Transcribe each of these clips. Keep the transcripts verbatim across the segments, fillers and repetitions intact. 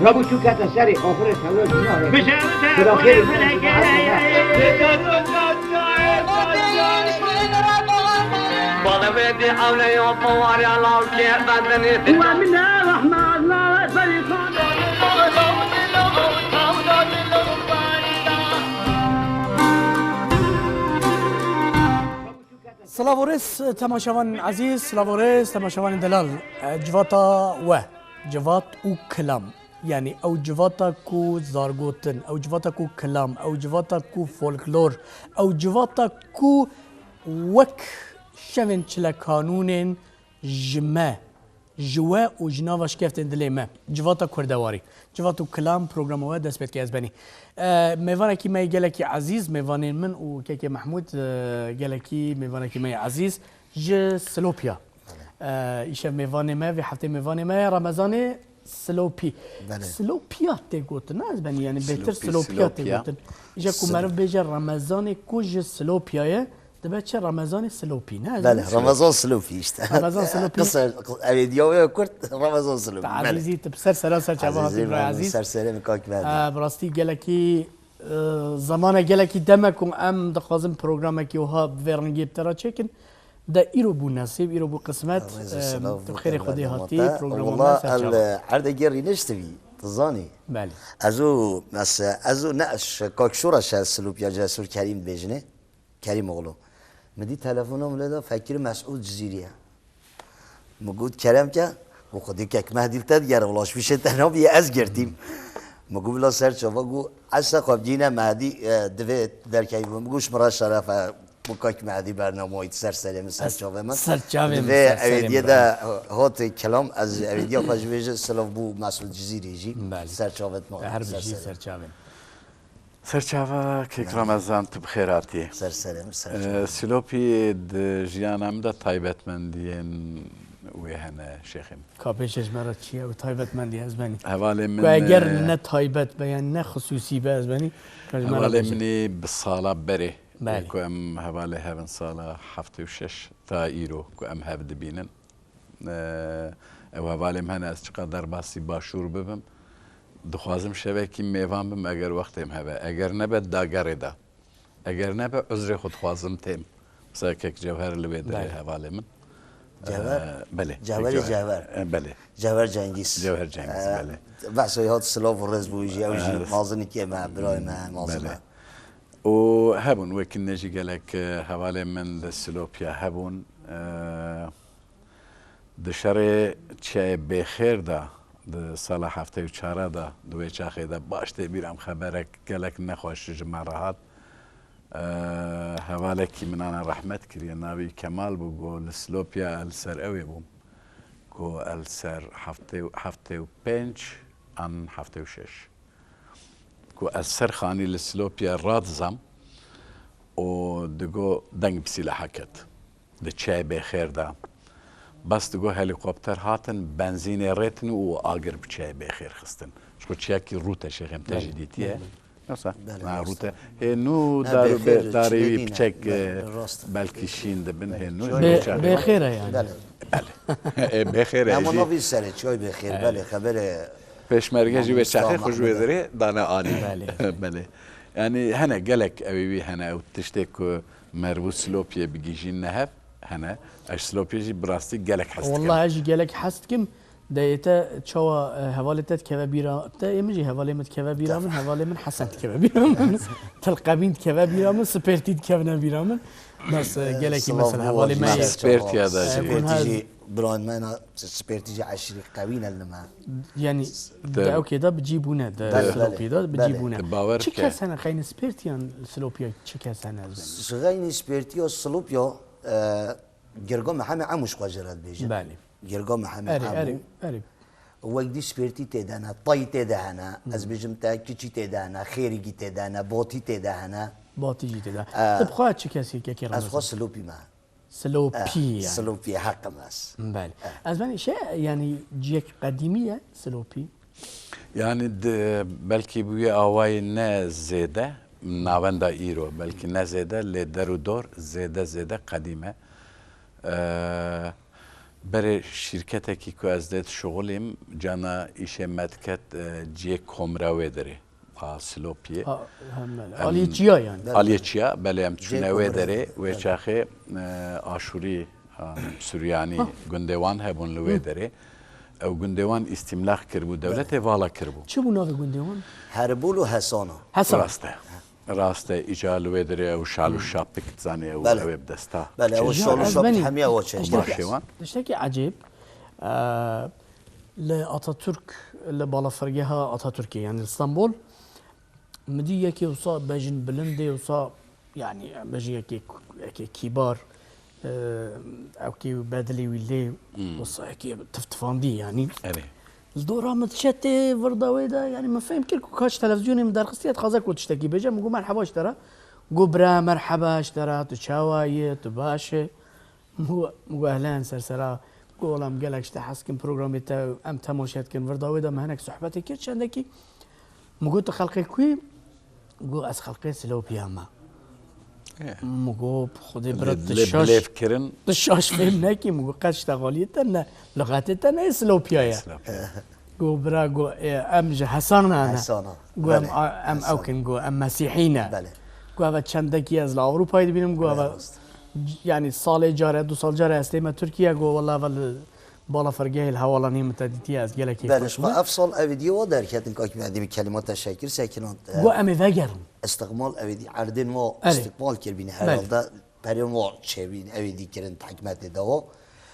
Rabû çû kete serê axirê tewlo jî nayê. Bişewite Bira xêrê xêrê xêrê xêrê. Balevêdî ewleya bawarya lawkê bedinê. Wa min e Rehman, wa berî xan. Silav û rêz temaşevanên ezîz, silav û rêz temaşevanên delal. Civata we, civat û kilam. Yanî ew civata ku zargotin, ew civata ku kilam, ew civata ku folklor, ew civata ku wek şevên çilekanûnên ji me, ji we û ji nava şikeftên dilê me. Civata Kurdewarî. Civat û Kilam programa we dest pê dike ez benî. E, mêvanekî me yê gelekî ezîz, mêvanên min û kekê Mehmûd, e, gelekî mêvanekî me yê ezîz ji Silopya. E, îşev mêvanê me, vê heftê mêvanê me ye Remezanê Silopî. Belê. Silopiya tê gotin, ne ez benî, yanî bêtir Silopî, Silopiya tê Silopiya. Gotin. Îja ku Sil- meriv bêje Remezanê ku ji Silopya ye, dibe çi Remezanê Silopî, ne ez Belê, benî? Remezan Silopî işte. Remezan Silopî. Qisa, qis-, evê diya wê kurt, Remezan Silopî. Te Belê. Ezîzî, tu bi ser sera ser çava hatî, Ezîzî, bira Remezan ezîz. Ser serê min kak Mehdi. E, bi rastî gelekî, e, zamane gelekî deme ku em dixwazin programekî wiha bi vê rengî bi te re çêkin. De îro bû nesîb, îro bû qismet. Rêz û Em, silav tu bi xêrê te Xwedê hatî, Mehdi. Programa Wala me ser el çava. Erdegê rîniştivî, tu zanî. Belê. Ez û, mes-, ez û ne, ş-, Kak Şoreş e, Silopya Cesur Kerîm dibêjinê. Kerîmoğlu. Min dî telefona min lê da Fekir Mesûd Cizîrî ye. Min got, "Kerem ke, û Xwedê kek Mehdî li te digere, wila ji pîşê te nabî, ez girtîm." Min got, "Bila ser çava." Got, "Esa xwe bicîne Mehdî, e, divê derkevî." Min got, "Ji min re şeref e, bi kek Mehdî bernameyî ser serê min, ser çavê min." Ser çavê min, Divê ser serê evêdiyê min. De hot kelam, ez evêdiya xwe ji vê jî silav bû Mesûd Cizîrî jî. Belê. Ser çavê min, Her ser bijî serê. Ser çavê min. Ser çava kek Remezan, tu bi xêr hatî. Ser serê min, ser Ee, çavê min. Silopî di jiyana min de taybetmendiyên wê hene, şêxê min. Ka pêşê ji me re çi ye ew taybetmendî ez benî? Hevalê min, Ku eger e, ne taybet be, yani ne xisûsî be ez benî, ka ji me re Hevalê bêje. Min ê bi sala berê, Belê. Ku em hevalê hev in sala heftê û şeş ta îro ku em hev dibînin. Ew hevalê min hene, ez çiqas derbasî başûr bibim, dixwazim şevekî mêvan bim, eger wextê min hebe. Eger nebe, dagerê de. Eger nebe, uzrê xwe dixwazim têm. Mesela kek Cewher li wê derê Belê. Hevalê min. Cewher? Ee, belê. Cewherê Cewher. Cewher. Ee, belê. Cewher Cengiz. Cewher Cengiz, Ee, belê. Behsa hat silav û rêz bû jî, ew jî Ee, mazinikê me, birayê me, mazin belê. Me. Û hebûn, wekî ne jî gelek, e, hevalê min li Silopya hebûn. E, Di şerê Çiyayê Bêxêr de, di sala heftê û çar de, di wê çaxê de baş tê bîra min xeberek gelek nexweş ji me re hat. Eee, hevalekî min ana rehmet kiriye, navê wî Kemal bû, got, "Li Silopya li ser ewê bûm." Got, "Li ser heftê, heftê û pênc an heftê û şeş." Ku ez ser xanî li Silopya radizam û digo deng bi sîlaha ket. Di Çiyayê Bêxêr de. Bes digo helîkopter hatin, benzînê rêtin û agir bi Çiyayê Bêxêr xistin. Ji xwe çiyakî rût e, şêxê min te jî dîtiye. Belê. Yoksa, Belê, ha, rast rût e. e. Hê nû Ne, dar û Bêxêr bê-, darê wî çinê dî ne. Piçek, Belê, e, rast e. Belkî şîn dibin, hê nû Bê-, çiçek. Bêxêr e yani. Belê. Belê. E, Bêxêr e Ama jî. Navî serê çiyayê Bêxêr, Evet. Belê, xeberê Pêşmerge jî wê Mamosta çaxê xwe ji wê Mehmet. Derê dane alî. Belê. Belê. Yani hene gelek ew ê wî hene, ew tiştê ku merivû Silopiyê bigihîjîne hev hene. Ez Silopiyê jî bi rastî gelek hez dikim. Wallahî ez jî gelek hez dikim. Dayê te çawa, e, hevalê te dikeve bîra te, ê min jî hevalê min dikeve bîra min, hevalê min Hesen dikeve bîra min. Tilqebîn dikeve bîra min, Spêrtî dikevine bîra min. Bes, e, gelekî Silav mesela bû hevalê me yê. Spêrtiya de E, jî. Spêrtî jî birayên me ne, Spêrtî jî eşîrî qewî ne li me. Yani, De- de okey da bi cî bûne, de Belê, Silopî belê, da bi cî belê. bûne. De bawer Çi ke. kes hene, xeynî Spêrtiyan Silopîya çi kes hene ez Ji xeynî Spêrtiya Silopya, e, Girga Mehemê Emû ji xwe jê re dibêjin. Belê. Girga Mehemê Erê, Emû. erê, erê. Wek dî Spêrtî tê de ne, Tayî tê de hene, ez bêjim te Kiçî tê de hene, Xêrîgî tê de hene, Batî tê de hene. Batî jî tê de. E, Tu bi xwe çi kesî kekê Ez Remezan? xwe Silopî me. Silopî Eh, yani. Silopî heqim ez. Belê. Eh. Ez benî şey, yani ciyek qedîmî ye Silopî? Yani di, belkî bi wî awayî ne zêde, navenda îro, belkî ne zêde, lê der û dor zêde, zêde qedîm e. Eh, Berê şîrketekî ku ez dê dişuxulîm, cana îşê me diket, e, cihê komra wê derê. A Silopiyê. Ha, hem belê. Em, Aliyê Çiya yani. Aliyê Çiya, belê em çûne wê derê, wê çaxê, e, Aşûrî, ha, Suryanî gundê wan hebûn li wê derê. Ew gundê wan îstîmlaq kiribû, dewletê vala kiribû. Çi bû navê gundê wan? Herbûl û Hesana. Hesan. Rast e. Rast e, îca li wê derê ew şal û şapik dizanê ew, belê, ew ê bi desta. Belê, ew çêdikirin. Şal û şapik hemiya wa çêdikirin. Tiştekî, tiştekî ecêb, e, li Atatürk, li balafirgeha Atatürkê, yani li Stenbol, min dî yekê wisa bejin bilind ê wisa, yani bejin yekê, yekê kîbar, e, ewkê bedilê wî lê, hmm, wisa yekê tiftifandî yani. Erê. Li dora min diçe tê virda wê de, yani min fehm kir ku kaç televizyonê min derxistiye, dixwaze ku tiştekî bêje, min got, "Merheba ji te re." Got, "Bira, merheba ji te re, tu çawa yî, tu baş î?" Min got, min got, "Ehlen, ser sera." Got, "Wela em gelek ji te hez dikin, programê te em temaşe dikin." Virda wê de min hinek sohbetê kir, çendekî. Min got, "Tu xelqê ku yî?" Got, "Ez xelqê Silopiya me." Eh. Min got, "Xwedê bira, tu şaş, tu şaş fêm nekî." Min got, "Qet ji te xaliyê te ne, lixetê te ne yê Silopiya ye." Silopiya. Got, "Bira," got, "e, em ji Hesana ne." Hesana. Got, "Em, belê, a, em Hesana. Ew kin," got, "em Mesîhî ne." Belê. Got, "Eve çendekî ez li Ewropayê dibînim," got, belê, "Eve, rast, yani salê care, du sal care ez tême Tirkiye," got, "Wela eve li balafirgehê li hewalanî min te dîtiye, ez gelekî xweş bûme." Belê, ji xwe ev sal ev dî wa derketin, Kak Mehdi, bi kelîma teşekkür sekinand. Got, "Em ê vegerin." Îstîqmal ev dî erdên wa, erê, îstîqmal kirbîne, belê, herhalde perên wa çêbîn, ew ê dî kirin hikmetê de wa.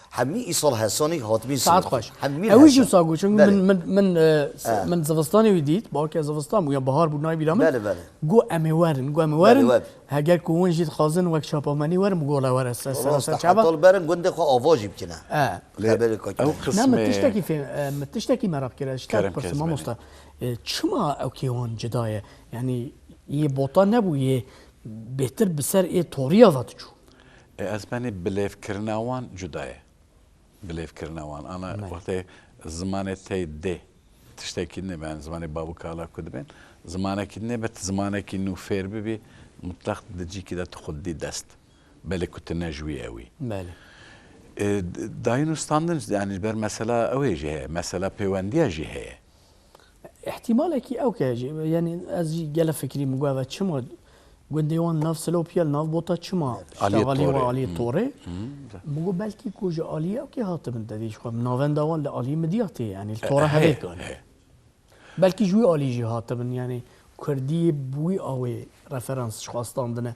Hemî îsal Hesanî hatibîn Saet Silopiyê. Xweş. Hemî Hesan. Ew jî wisa got, çunku, belê, min, min, min, e, s-, e, min zivistanê wî dît, balkê zivistan bû ya bahar bû, nayê bîra min. Belê, belê. Got, "Em ê werin," got, "Em ê werin. Belê, we. Heger ku hûn jî dixwazin wek çapemenî werin," min got, "La were ser, ser, rast, ser çava." Heta li berin gundê xwe ava jî bikine. E. Lê xeberê Kak Mehdi. Ew qismê. Na, min tiştekî fê-, e, min tiştekî meraq kir, ez ji te bipirsim, kerem kezmenê, mamosta. E, çima ew kêwan cuda ye? Yani yê bota nebû, yê bêtir bi ser ê toriya ve diçû. E, ez benî bilêvkirina wan cuda ye. Bilêvkirina wan. Ana, belê, wextê zimanê te dê tiştekî nebe, yani zimanê bab û kala ku dibên, zimanekî nebe, tu zimanekî nû fêr bibî, mutlaq di cîkî de tu xwe didî dest. Belê ku tu ne ji wî ew î. Belê. E, d-, dayîn û standin, yani ji ber mesela ew ê jî heye, mesela pêwendiya jî heye. Îhtimalekî ew ke jî, yani ez jî gele fikirî min got, "Eve çima gundê wan nav Silopiya, li nav bota çima, evet, işte, aliyê Torê. Aliyê Torê." Hmm. Hmm. Min got, "Belkî ku ji aliyê ew kê hatibin, te dî ji xwe navenda wan li aliyê Midyatê, yani li Tora, e, hevê, heye, kane." Heye. Belkî ji wî alî jî hatibin, yani kurdî bi wî awê referans ji xwe standine,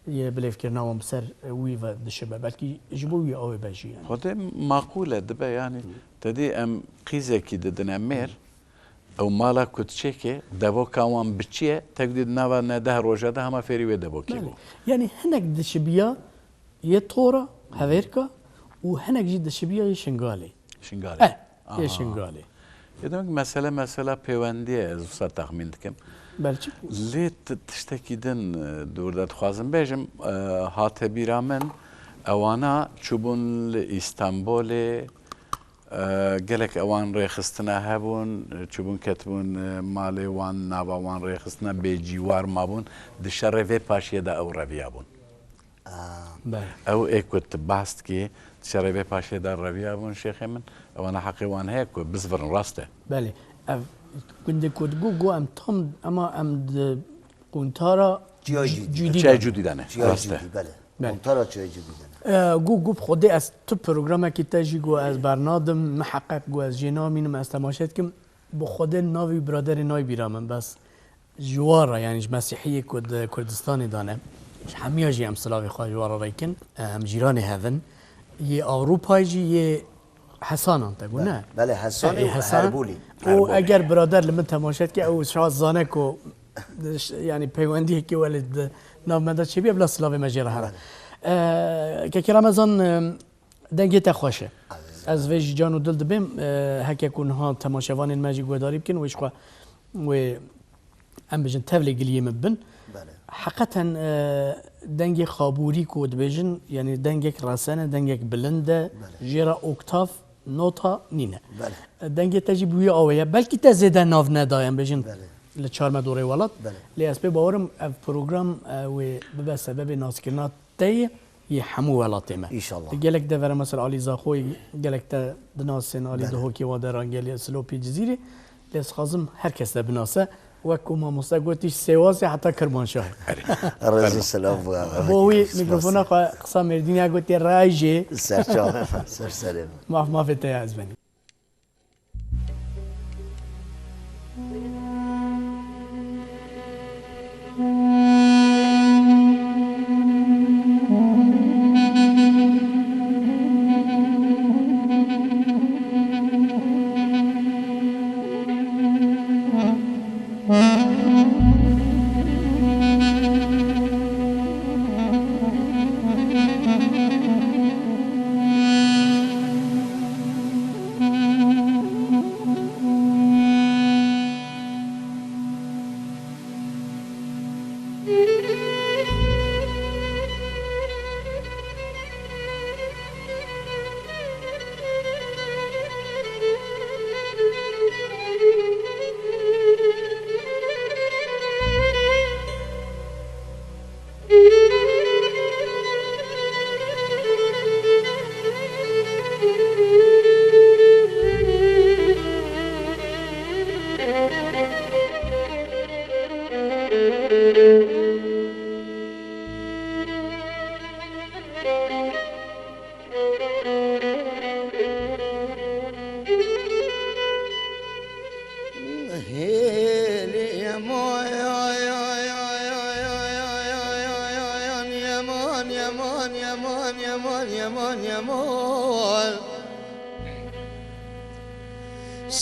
yê bilêvkirina wan bi ser wî ve dişibe. Belkî ji bo wî awê be jî, yani. Xwedê maqûl e, dibe, yani, hı, te dî em qîzekî didine mêr, hı, ew mala ku diçêkê, devoka wan biçî ye, tek dî di nava ne deh roja de hema fêrî wê devokê, belê, bû. Yani hinek dişibiya yê Tora, hı, Hevêrka û hinek jî dişibiya yê Şingalê. Şingalê. Eh, yê Şingalê. Aha. Yê demek mesele, mesela pêwendiye, ez wisa texmîn dikim. Belçik. Lê t-, tiştekî din, e, dûr de dixwazim bêjim, e, hate bîra min, ewana çûbûn li Îstanbulê, e, gelek ewan rêxistina hebûn, çûbûn ketibûn, e, malê wan, nava wan rêxistina bêcîwar mabûn, di şerê vê paşiyê de ew reviyabûn. Aa. Belê. Ew ê ku tu behs dikî, di şerê vê paşê de reviyabûn şêxê min, ewana heqê wan heye ku bizvirin, rast e. Belê. Ev gundê ku digot, got em tam, ema em di quntara Çiyayê Cûdî, Cûdî de. Çiyayê Cûdî de ne. Çiyayê Cûdî, belê. Belê. Quntara Çiyayê Cûdî de ne. E, got, got bi Xwedê ez tu programekî te jî, got ez bernadim, miheqeq, got ez jê namînim, ez temaşe dikim. Bi Xwedê navê wî biraderê nayê bîra min, bes ji wan re, yani ji Mesîhiyê ku di Kurdistanê de ne, ji hemiya jî em silavê xwe ji wan re rêkin, em cîranê hev in. Yê Ewropayê jî yê Hesanan te got, ne? Belê, Hesanê û Hesan. Herbûlî. Û eger birader li min temaşe dike, ew şaş zane ku, yani peywendiyekê welê di nav me de çêbûye, bila silavê me jê re here. Belê. E, Kekê Remezan, e, Dengê te xweş e. Azîz. Ez vê ji can û dil dibêm, e, heke ku niha temaşevanên me jî guhdarî bikin, wê ji xwe, wê, em bijin, tevlê giliyê min bin. Belê. Heqeten, e, dengê xabûrî ku dibêjin, yani dengek resen e, dengek bilind e, belê, jê re oktav, nota nîne. Belê. E, dengê te jî bi wî awê ye. Belkî te zêde nav nedaye, em bijin, belê, li çar me dorê welat. Belê. Lê ez pê bawer im ev program, e, wê bibe sebebê naskirina te yê. yê hemû welatê me. Înşallah. Gelek devera mesela Alî Zaxoyî gelek te dinasin, Alî Belê. Dihokî wa de Rangelê Silopî Cizîrê. Lê ez xwazim her kes te binase. Wek ku mamoste gotî, ji Sêwasê heta Kirmanşahê. Rêz û selam bo we. Bo wî mîkrofona xwe qisa Mêrdînê ya gotê rayjê. Serçavê me, ser serê me. Maf mafê te ya ez benî.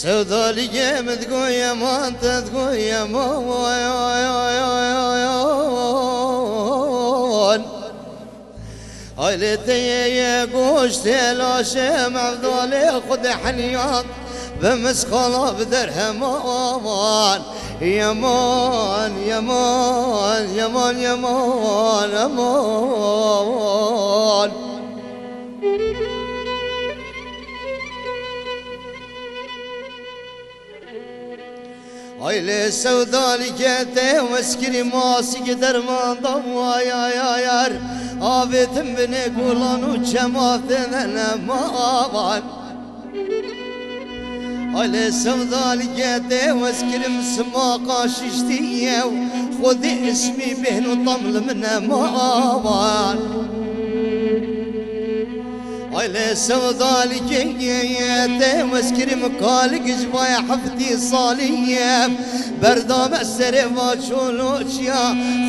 Sewdalîgê min digo yeman, te digo yeman. Aylê te ye ye goştê laşê mevdalê xwe de heniyat, bi misqala bi derheman. Yeman, yeman, yeman, yeman, yeman. Ay lê sewdalîkê tê weskirî masîkî derman da waya ya yar. Avêtin binê gulan û çema tê de nemavan. Ay lê sewdalîkê tê weskirî simaqa şiştî ye û xwedî ismî bêhn û tam li min nemavan. Ay lê sewdalîkê tê weskirî min kalik ji vaya heftî salî ye. Berdame serê va çoloçiya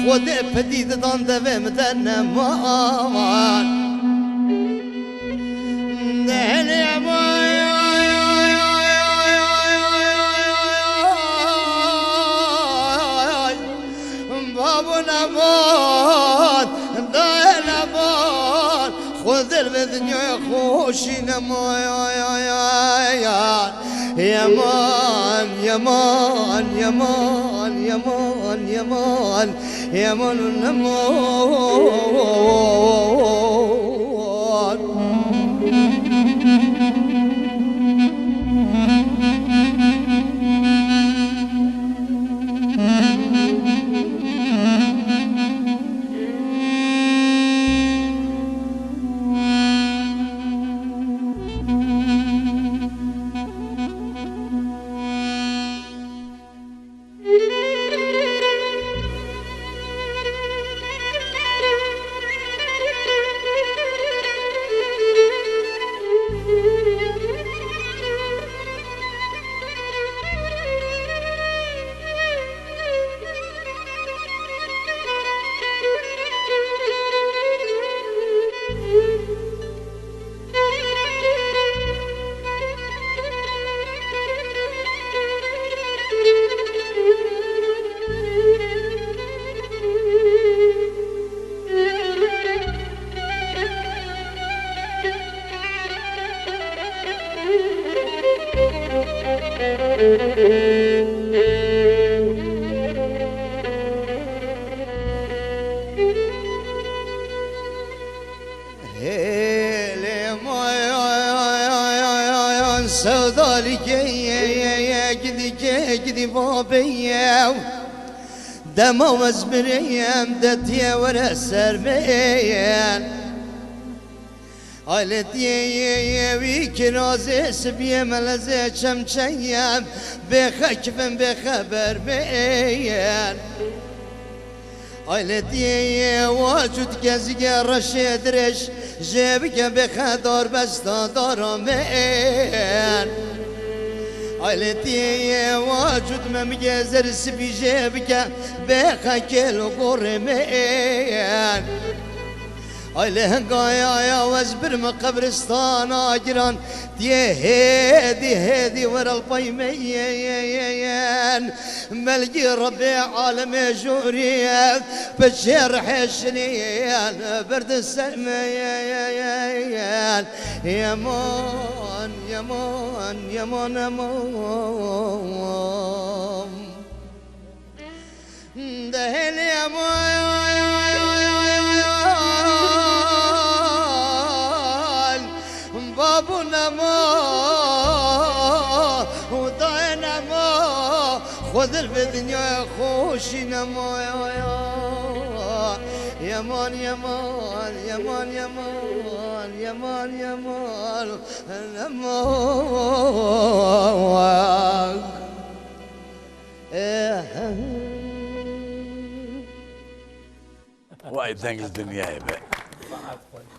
xwedê pedî didan devê min de nemavan. Dehelê vay, ay, ay, ay, babu nevan, dayê nevan. Xwedê li vê dinyayê xweşî nema, ya, ya, ya, ya. Yeman, yeman, yeman, yeman, yeman, yeman, yeman. Hêlê mayan sewdalîkê ye, ye, ye, gidîkê, gidî babê ye. Dema ez birêm, de tiye were ser bê ye. Aletiyê wî kirazê sibiyê melezê çemçeye bêxe kifin bêxeber bêyen. Aletiyê wa çût kezîgê reşê dirêj jê bike bêxe darbesta dara mêyen. Aletiyê wa çût memigê zer sibî jê bike bêxe kêl û gorê mêyen. Ay lê hingaya ya wez birme qebristana giran, tiyê hêdî hêdî were li pey me ye, ye, ye, yen. Melgî Rebê alemê jûrî, piçê rihê şinî yen, birdi ser me ye, ye, ye, yen. Yeman, yeman, yeman, yeman. Dehê lêman, babû nema û dayê nema, xwe dir vê dinyayê xweşî nema. Yeman, yeman, yeman, yeman, yeman, yeman, yeman. Way deng ji dinyayê be.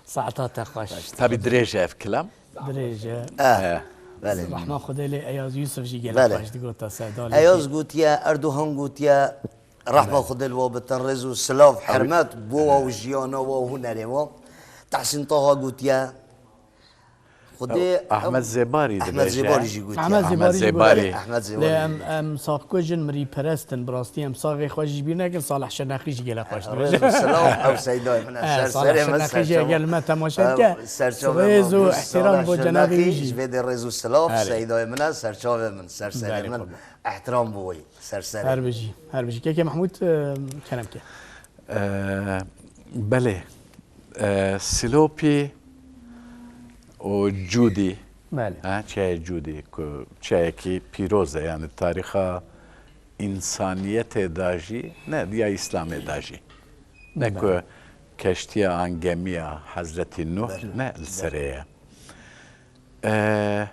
Saeta te xweş. Tabî dirêj e ev kilam. Dirêj e. Eh, Eh. belê. Rehma Xwedê lê Eyaz Yusuf jî gelek Belê. xweş digota Sevda lê Eyaz tê. gotiye, Erdogan gotiye, rehma Belê. Xwedê li we bitin, rêz û silav, Abi. hermet bo wa û jiyana wa û hunerê wa. Tehsîn Taha gotiye, Xwedê Ahmet ew Zêbarî Ahmet dibêje. Zêbarî jî gotiye. Ahmet Ahmet Zêbarî jî Zêbarî. gotiye. Ahmet Zêbarî Lê jî em, gotiye. em saxkujin mirîperest in, bi rastî em saxê xwe jî bîr nekin, Salih Şirnexî jî gelek xweş Rêz dibêje. û selam ew Seydayê min e, Eh, ser Salih serê min, Şirnexî jî serçava. gel me temaşe Ew dike. serçavê Rêz min û bû, ihtiram Salih bo cenabê Şirnexî, wî jî. ji vê de rêz û silav, Belê. Seydayê min e, serçavê min, ser serê Belê, min. kurban. Ehtiram bo wî, ser serê Her min. bijî, her bijî. Kekê Mehmûd, e, kerem ke. Ee, belê. Ee, Silopî û Cûdî. Belê. Ha, çiyayê Cûdî, ku çiyayekî pîroz e, yani tarîxa însaniyetê de jî, ne ya Îslamê de jî. Ne Belê. ku keştiya an gemiya Hezretî Nuh, Belê. ne li serê ye. Ee,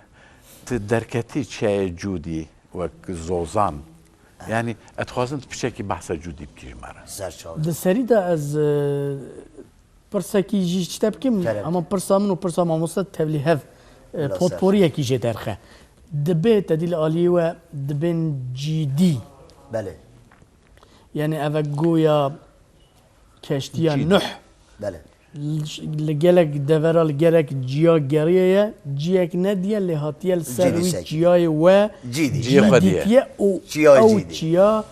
tu derketî çiyayê Cûdî wek zozan. Yani, ez dixwazim tu piçekî behsa Cûdî bikî ji me re. Ser çav. Di serî de ez, e, pirsekî jî ji te bikim, Kerem. ama pirsa min û pirsa mamoste tevlî hev, e, Bila ser. potporiyekî jê derxe. Dibe te dî li aliyê we dibên cîdî. Belê. Yani, ev e goya keştiya Cîdî. Nuh. Belê. Li, li gelek devera, li gelek ciya geriye ye, ciyek nediye, lê hatiye li ser Cîdî wî sekî. çiyayê we Cîdî. Ciyê xwe diye. dîtiye û Çiyayê ew Cîdî. çiya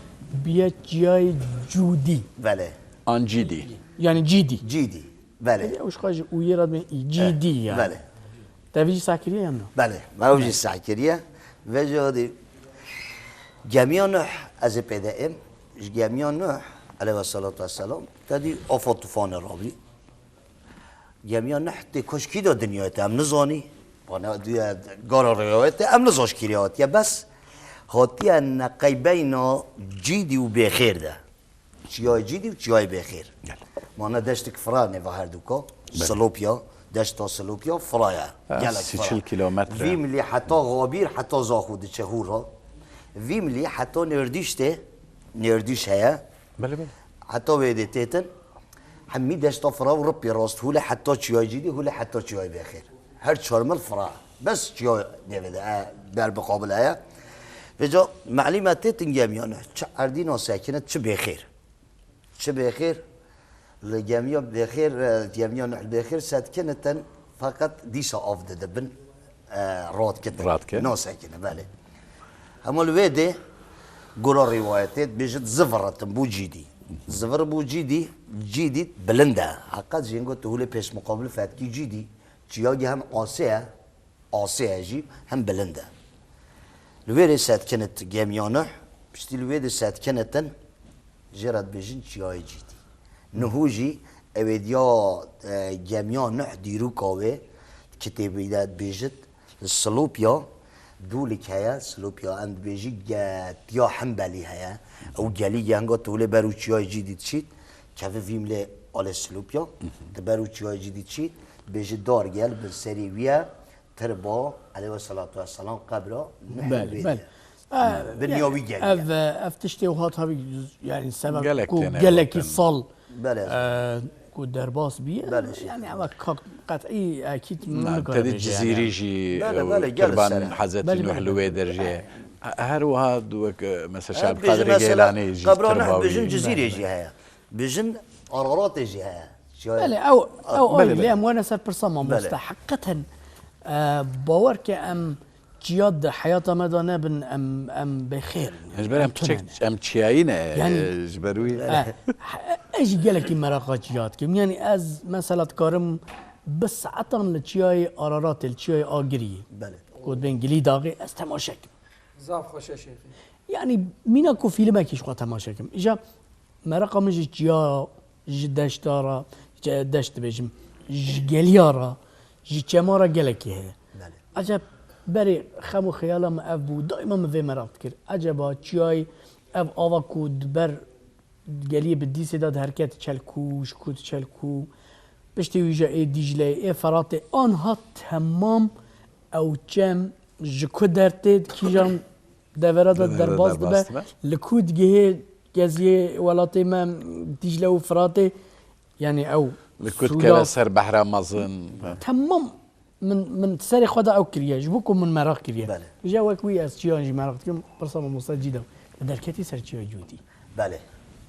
biye çiyayê Cûdî. Belê. An Cîdî. Yani Cîdî. Cîdî. Belê. Ew ji xwe ji uyê re dibên î, Cîdî Eh, yani. belê. Te vî jî seh kiriye yan na? Belê. Me ew jî seh kiriye. Vê jî dî gemiya Nuh ez ê pê de êm. Ji gemiya Nuh, aleyhi salatu vesselam, te dî afa tufanê rabî. Gemiya Nuh tê koşkî de dinyayê te em nizanî. Bana diye gara rivayetê em nizan ji kîrê hatiye. Bes hatiye neqeybeyna Cîdî û Bêxêr de. Çiyayê Cîdî û Çiyayê Bêxêr. Gel. Mane deştik fira nêva her duka. Belê. Silopya, deşta Silopya, firaya. Ha, Gelek sî fira. çil kilometre. Vî milî heta Xabîr, heta Zaxo diçe hûr re. Vî milî heta Nêrdîş tê, Nêrdîş heye. Belê, belê. Heta wê dê têtin. Hemî deşta fira û ripê rast hûle heta Çiyayê Cîdî, hûle heta Çiyayê Bêxêr. Her çar mil fira. Bes çiya nêvê de, e, ber bi qabil heye. Vêca melî me têtin gemiya Nuh. Çi erdî nasekinit, çi bêxêr. Çi bêxêr. Li gemiya bêxêr, e, gemiya Nuh bêxêr setkinitin. Feqet dîsa av didibin, e, radkitin. Radkir. Nasekine, belê. Hema li wê dê gora rîwayetê dibêjit ziviritin bû Cîdî. Zivir bû Cîdî, Cîdî bilind e. Heqet jê got tu hûlê pêşmuqabil fetkî Cîdî. Çiyagî hem asê ye, asê ye jî, hem bilind e. Li wê rê setkinit gemiya Nuh, piştî li wê de setkinitin, jê re dibêjin Çiyayê Cîdî. Nuhû jî ew ê diya, e, gemiya Nuh dîroka wê, kitêbî de dibêjit, li Silopya dûlik heye, Silopya em dibêjî ge-, tiya Hembelî heye. Ew gelî genga tu lê ber û Çiyayê Cîdî diçît, keve vîm lê alê Silopya, tu ber û Çiyayê Cîdî diçît, Bêjî dar gel bin serê wî ye, tirba, eleyhî selatu vesselam, qebra Nuh Belê, wê belê. de. Bi niya wî gel. Ev, ev tiştê wiha tabii, yani sebeb Gelek ku têne gelekî gotin. sal, Belê. e, ku derbas bîye, Belê, şey. yani ev ka-, qet'î ekîd Na, nikare tedî bêje, yani. Cizîrî jî, Belê, e, belê, gel tirban ser. Hezretî Belê, Nuh belê, li wê belê. der jî. Her wiha wek, e, mesela E, Şeh bêjin Abdulkadirê mesela Geylanî jî qebra Nuh tirba bêjin wî. Cizîrê jî heye. Bêjin Araratê jî heye. Şaye- Belê, ew, Ah, ew belê, ailê belê. em wene ser pirsa mamoste. Belê. Heqîqeten, e, bawer ke em çiya di heyata me de nebin, em, em bêxêr in. Ji ber Em em piçek, tunene. em çiyayî ne, Yani, e, ji ber wî. e, e, ez jî gelekî meraqa çiya dikim. Yani ez mesela dikarim bi saetan li çiyayê Araratê, li çiyayê Agiriyê. Belê. Ku dibên Gilî Daxê ez temaşe kim. Zaf xweş e şêxî. Yani mîna ku fîlmekî ji xwe temaşe kim. Îja meraqa min ji çiya, ji deşta re, ji deşt dibêjim, ji geliya re, ji çema re gelekî heye. Belê. Eceb berê xem û xeyala min ev bû, daîma min vê meraq dikir. Eceba çiyayê ev ava ku di ber geliyê bi dîsê de diherike diçe li ku, ji ku diçe li ku, piştî wî jî ê Dîcleyê, ê Feratê, anha temam ew çem ji ku dertê, di kîjan devera de Devera derbas dibe, derbas dibe. li ku digihê geziyê welatê me Dîcle û Firatê, yani ew Li ku dikeve Sûraf, ser behra mezin. Temam min, min serê xwe de ew kiriye, ji bo ku min meraq kiriye. Belê. Ji wek wî ez çiyan jî meraq dikim, pirsa mamoste cî de. Li derketî ser çiya Cûdî. Belê.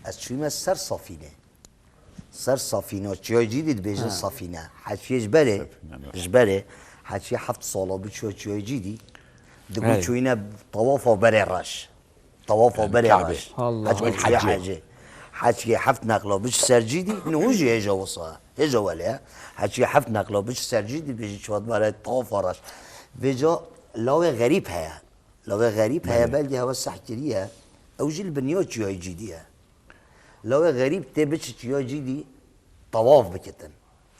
Ez çûyme ser Safîne. Ser Safîne, çiyayê Cîdî dibêjin Ha. Safîne. Heçiyê ji berê, Safîne, evet. ji berê, heçiyê heft sala bi çiya çiyayê Cîdî. Digot Evet. çûyne tawafa berê reş. Tawafa Yani berê Kabe. reş. Allah Heç Allah. ku çiya Hecê. hecê. Heçiyê heft neqla biç ser Cîdî, min hûn jî hêja wisa. Hêja wele. Heçiyê heft neqla biç ser Cîdî, bêjî çiya dibare tawafa reş. Vêca lawê xerîb heye. Lawê xerîb heye, Belê. belkî hewa seh kiriye. Ew jî li binya çiyayê Cîdî ye. Lawê xerîb tê biçi çiya Cîdî tawaf bikitin.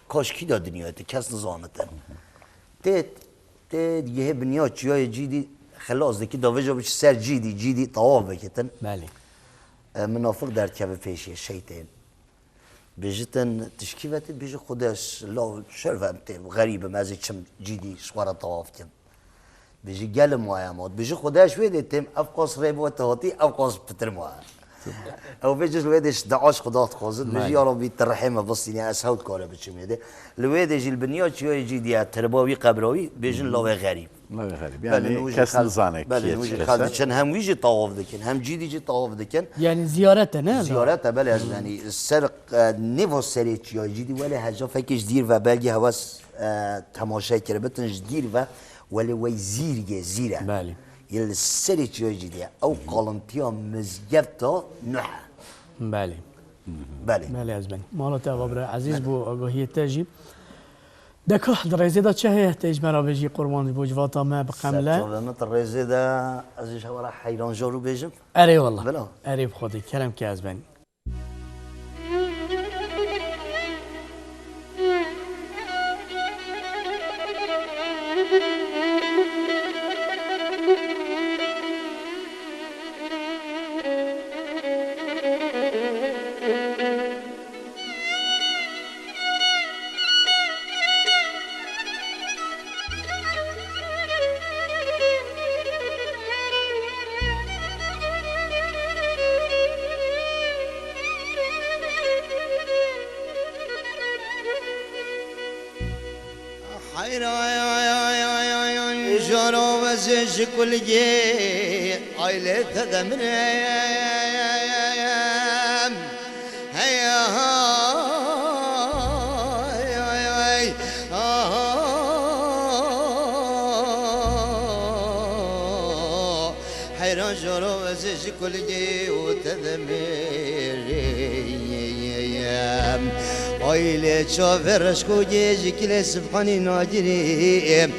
Kaş kî de dinyayê te kes nizanitin. Tê, tê digihê binya çiyayê Cîdî xilas dikî, davêja biçi ser Cîdî, Cîdî tawaf bikitin. Belê. E, minafiq derdikeve pêşê, şeytên. Bêjitin, tişkî ve tê bêji Xudeş, law şerve em tê, xerîb im, ez ê çim Cîdî ji xwe re tawaf kim. Bêjî gelim waya ma. Bêjî Xwedaya ji wê dê têm, ev qas rê bo te hatî, ev qas pitir ma. Ew vê cih li wê dê ji dua ji Xweda dixwazin. Bêjî Belê. ya Rabbî tu rihê me bistîne, ez hewt kare biçim wê dê. Li wê dê jî li binya çiyayê Cîdî ye, tirba wî qebra wî, bêjin lawê xerîb. Lawê xerîb. Belê, Yani nû jî kes xel-, nizane belê, kî ye nû jî çi xel kese. diçin, hem wî jî tawaf dikin, hem Cîdî jî tawaf dikin. Yani ziyaret e, ne? Ziyaret e, belê, ez yani ser, e, nêva serê çiyayê Cîdî, welê heca fekê ji dîr ve belkî hewa s-, e, temaşe kiribitin ji dîr ve. Welê wey zîrgê zîr e. Belê. Yê li serê çiyayê Cîdî ye. Ew qalintiya mizgefta Nuh e. Belê. Belê. Belê ez ben. Mala te ava bira ezîz bû agahiyê te jî. Deka di rêzê de çi heye tê ji me re bêjî qurban bo civata me bi qemle. Serçavê min di rêzê de ez ê ji hewa re heyran jar û bêjim. Erê wala. Bila. Erê bi Xwedê kerem ke ez ben. Hayray, ay, ay, ay, ay, ay, jaro vezê ji kulgê, aylê te demirem. Hey, ay, ay, ay, ah, heyran jaro vezê ji kulgê û te demirem. Aylê çavê reşko gê ji kilê Sibhanî nagirê.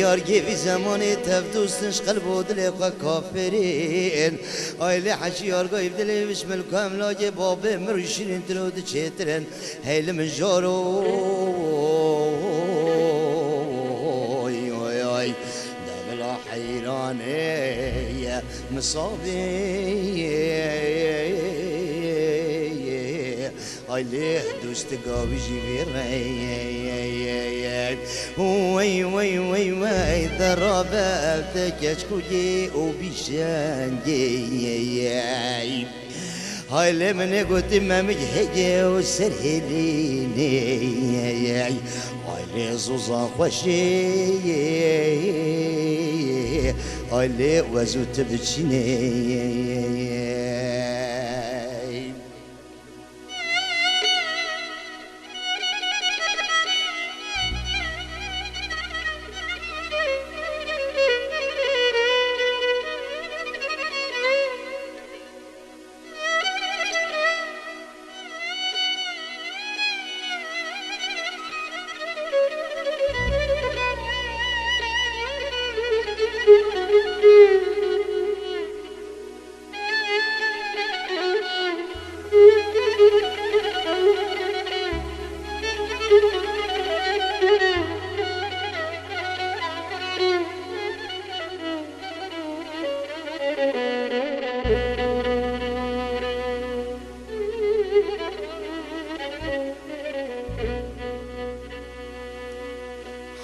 Yar gê vî zemanê tev dostin ji qelb û dilê xwe kafirên. Aylê heşî yargayî bi dilê vişmil ku em lagê babê mir û şîrîn tiro diçêtirin. Hey li min jaro, oy, oy, oy. De bila heyranê ye, misabê ye. Ay lê dostika wî jî vê rey. Wey, wey, wey, wey, derabe te keçkûyê û bîşengê. Hay lê min ê gotî memik hêgê û ser hêlînê. Hay lê zûza xweşê. Ay lê wez û tu biçînê.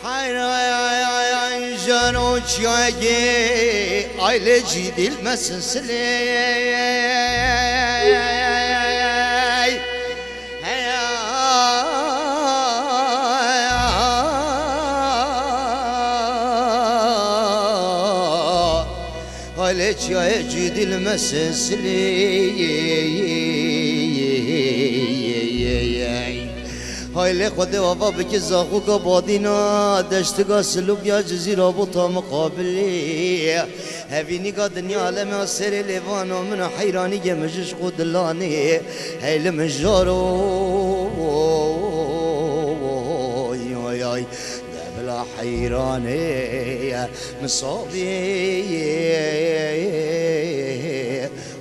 Hayran jano çiyayê aile cidil mesilsilê. Heya. Halê çiyayê cudî li me silsilê. Haylê Xwedê ava bike zaxoka badîna, deştiga silûk ya cizîra bota miqabilê. Hevînîka dinya alemê serê lêvano min a heyranî ge min ji xwe dilanê. Hey li min jaro. Oy, oy, oy. De bila heyranê ye, misabê ye.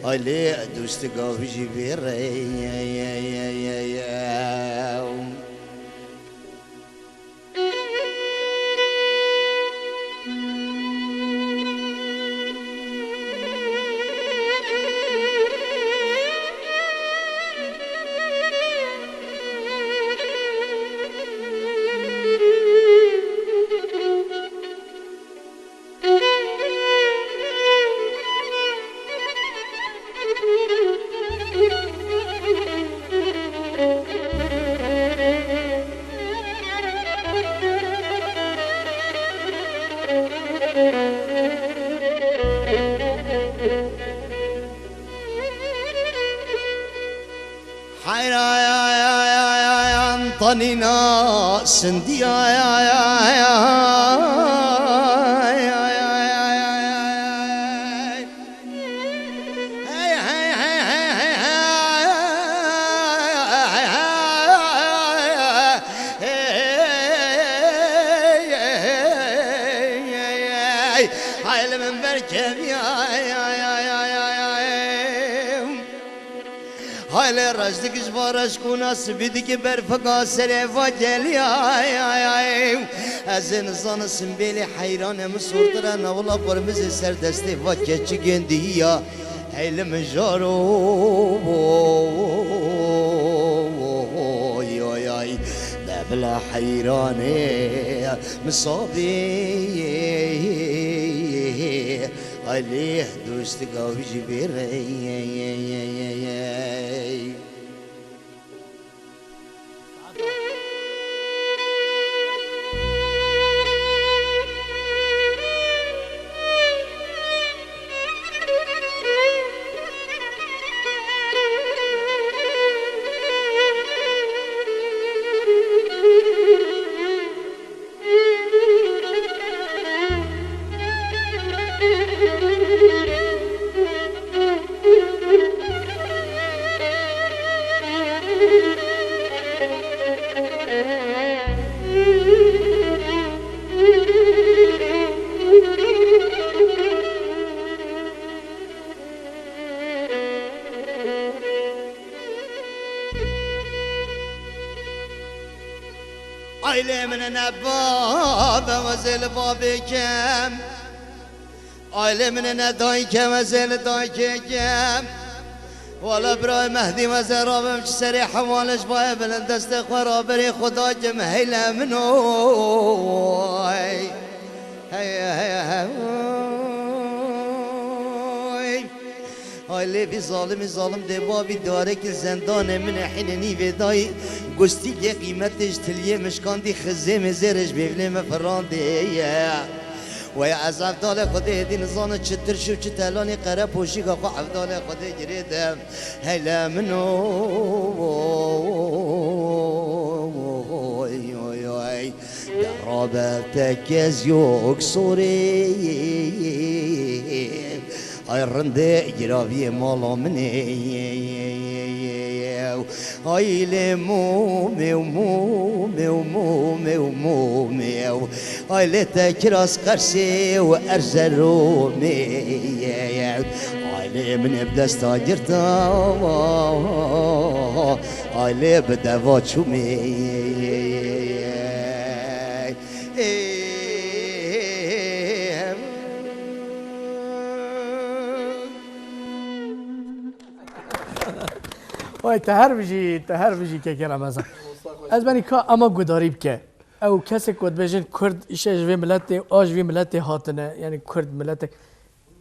Ay lê dostika wî jî vê rey ye, ye, ye, ye, ye. Heyran tanîna sindiya. Hay li min berkevî. Hay lê reşdik ji van reşkûna sibî dike berfika serê va gelî. Ay, ay, ay. Ez ê nizanim simbêlê heyranê min sortir e, na wila qurmizê ser destê va keçik êndî ya. Hey li min jaro. Oy, oy, ay. De bila heyranê misabê. Alê dostika wî jî vê rey. Ailê min ne bab e, ez ê li babê kem. Ailê min ne dayik e, ez ê li dayikê kem. Wala birayê Mehdî, me zera bim çi serê hevalê ji bayê bilind destê xwe raberê xwe dakim heyle min oy. Hey, hey, hey, oy. Ay lê vî zalimî zalim dê babî darekî zendanê min ê hînê nîvê dayî. Gustî lê qîmetê ji tiliyê min şikandî, xizê min zêrê ji bêvlê min firandê ye. Wey ez evdalê Xwedê êdî nizanim çi tirş û çi telanî qere poşîka xwe evdalê Xwedê girê de. Hele min oy, oy, oy. Derabe te kez yok sorê. Ay rindê giraviyê mala min ê. Ay lê mûmê û mûmê û mûmê û mûmê û. Ay lê te kiras qersê û erze romê. Ay lê min ê bi desta girta. Ay lê bi deva çûmê. Vay, te her bijî, te her bijî kekê Remezan. Ez benî ka ama gudarî bike. Ew kesê ku dibêjin Kurd, îşe ji vê miletê, a ji vê miletê hatine, yanî Kurd miletek.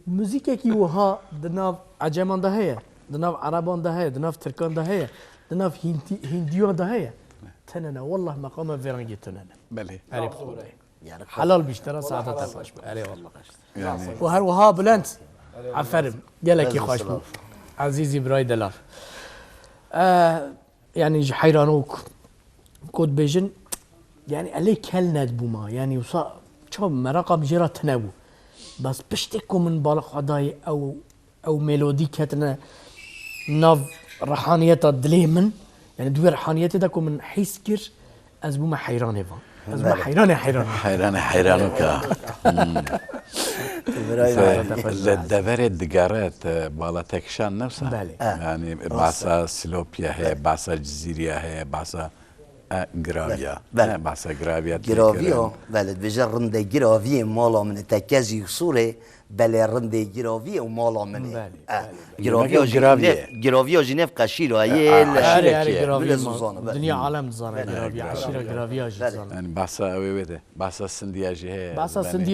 Muzîkekî wiha di nav Eceman de heye, di nav Ereban de heye, di nav Tirkan de heye, di nav Hîntî-, Hîndiyan de heye. Tune ne, wallah meqama vê rengê tune ne. Belê. Erê bi Xwedê. Yanî Helal bî ji te re, saeta te xweş be. Erê wallah. Yanî Û her wiha Bülent. Aferin. Gelekî Ezîz xweş bû. Silav. Ezîzî birayê delal. Eh, yanî ji heyranok ku dibêjin, yanî elê kel nedibûma. Yanî wisa çawa meraqa min jê re tune bû. Bes piştê ku min bala xwe dayê ew ew melodî ketine nav rihaniyeta dilê min. Yanî di wê rihaniyetê de ku min hîs kir, ez bûme heyranê van. Ez bûme Belê. heyranê heyranê. Heyranê heyranoka. Hmm. Birayê Te-, Li deverê digere te bala te kişand ne wisa? Belê. Eh. Yanî Rast e. Behsa Silopya heye, Belê. behsa Cizîriya heye, behsa E, giraviya. Belê. Ne, behsa giraviya tê Giraviya, kirin. Belê, dibêje rindê giraviyê mala min e. Te kezî sûrê, belê rindê giraviyê û mala min e. Belê, E, belê. Giraviya Demek jî giraviye. Nêv, giraviya jî nêv qeşîra E, yê a, le. Erê, erê, aşîrekî. Giraviya Bile ma-, zûzan e, belê. Dinya alem dizane Belê. giraviya, Giraviya. Aşîra giraviya jî Belê. dizane. Yani behsa ew ê wê de. Behsa Sindiya jî heye, Belê, behsa tanîna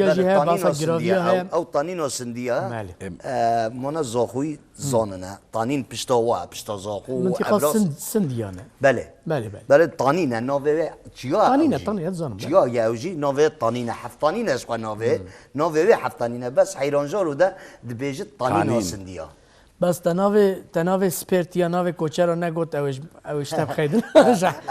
giraviya Sindiya, heye. ew, ew tanîna Sindiya. Belê. Em. E, mona Zaxoyî zanine. Tanîn pişta wa, pişta Zaxo û Mintiqa Evra Sind-, Sindiya ne. Belê. Belê, belê. Belê, tanîn e, navê wê çiya Tanîn e, ew jî. tanîn e, dizanim, Çiya belê. ye ew jî, navê tanîn e, heftanîn e ji xwe navê. Hmm. Navê wê heftanîn e, bes heyranjaro de dibêjit tanîna Tanîn. Sindiya. Bes te navê, te navê spêrtiya, navê koçero negot, ew ê ji, ew ê ji te bixeydin.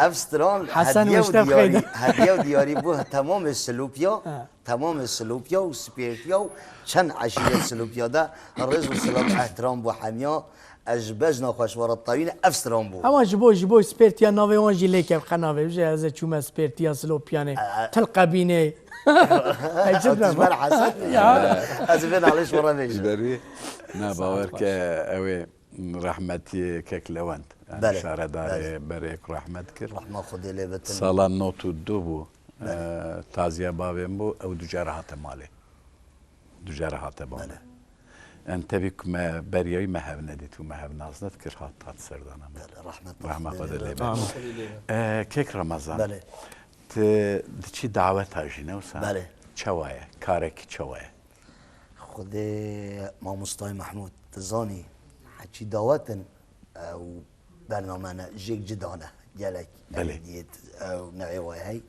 Ev stran Hesen hediye û wişte diyarî, bixeydin. hediye û diyarî bû temamê Silopya. Ha. Temamê Silopya û Spêrtiya û çend eşîret Silopya de rêz û silav, ehtiram bo hemiya. Ez ji bejna xwe ji we re tewîne ev stran bû. Hema ji bo, ji bo Spêrtiya navê wan jî lê kevxe navê. Bije ez ê çûme Spêrtiya Silopyanê. E, e. Til qebînê. Ey, çi Ew dibem? tijber hesed. Ya. Ez ê vê nalê ji we re vêjim. Berî, na, bawer ke ew ê rehmetî kek Lewent. Yani Belê, şaredarê belê. berê ku rehmet kir. Rehma Xwedê lê bitin. Sala nod û du bû. Belê. E, taziya bavê min bû, ew ducar hate malê. Ducar hate bavê. Belê. En tevî ku me beriya wî me hev nedît û me hev nas nedikir, hat, hat serdana me. Belê, rehmet Rehma Xwedê Xwedê lê lê be. Amin. E, kek Ramazan, Belê. tu diçî daweta jî ne wisa? Belê. Çawa ye? Karekî çawa ye? Xwedê mamostayê Mehmûd, tu zanî, heçî dawet in, ew bername ne, jêk cida ne, gelek Belê. ew diyet, ew newê wayê hey.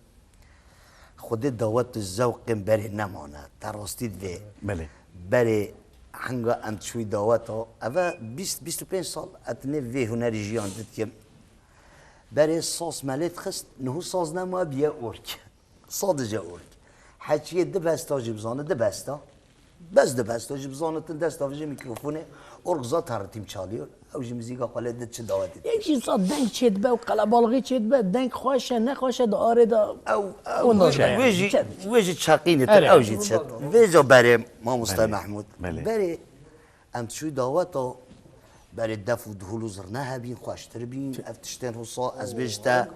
Xwedê dawet û zewqên berê nemane, te rastî divê. Belê. Berê henga em çûyî daweta, eve bîst, bîst û pênc sal, ez nê vê hunerî jiyan didikim. Berê saz me lê dixist, niho saz nema biye org. Sadece org. Heçiyê di besta jî bizane, di besta. Bes di besta jî bizane, tu desta vijê mîkrofonê, org zaten ritîm çalîyor. Ew jî muzîka xwe lê di çi dawetê Yek jî sa deng çêdibe û qelebalixî çêdibe, deng xweş e, nexweş e, di arê de Ew, ew, ondan wê, sonra wê yani. jî, Çet. wê jî çeqînî tu, Erê. ew jî çet. Vêca berê, mamoste Belê. Mehmûd. Belê. Berê, em çûyî daweta, berê def û dihul û zirne hebîn, xweştir bîn, ev tiştên hosa, ez bêj te,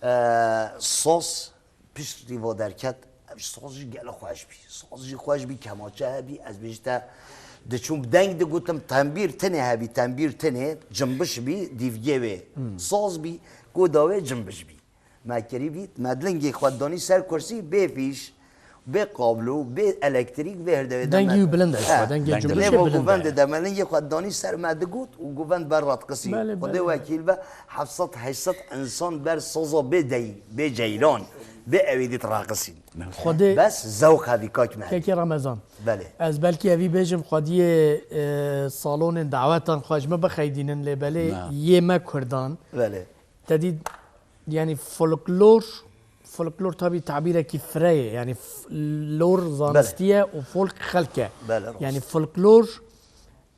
e, saz, Pişt rîva derket, ev saz jî gelek xweş bî. Saz jî xweş bî, kemaçe hebî, ez bêj te, Diçûm deng digotim, tembîr tinê hebî, tembîr tinê, cimbiş bî, dîvgê wê saz bî, goda wê cimbiş bî. Me kirî bî, me dilingê xwe danî ser kursî, bê fîş, bê kablo, bê elektrîk, bê hirdewê de Dengî me wî bilind e, He. xwe, dengê Dengê cimbiş Lê ê bo bilind govendê e. de me lingê xwe danî ser me digot û govend ber re diqisî. Belê, Xwedê belê. wekîl be, heft sed heşt sed insan ber saza bê dey, bê ceyran, bê ewêdî raqisîn. Xwedê Bes zewq hebî kak me. Kekê Remezan. Belê. Ez belkî evî bêjim, xwediyê, e, salonên dawetan xwe ji me bixeydînin, lê belê Na. yê me Kurdan. Belê. Te dî, yanî folklor, folklor tabî tabîrekî fireyê, yanî f-, lor zanistî ye û folk xelk e. Belê, rast. Yanî folklor,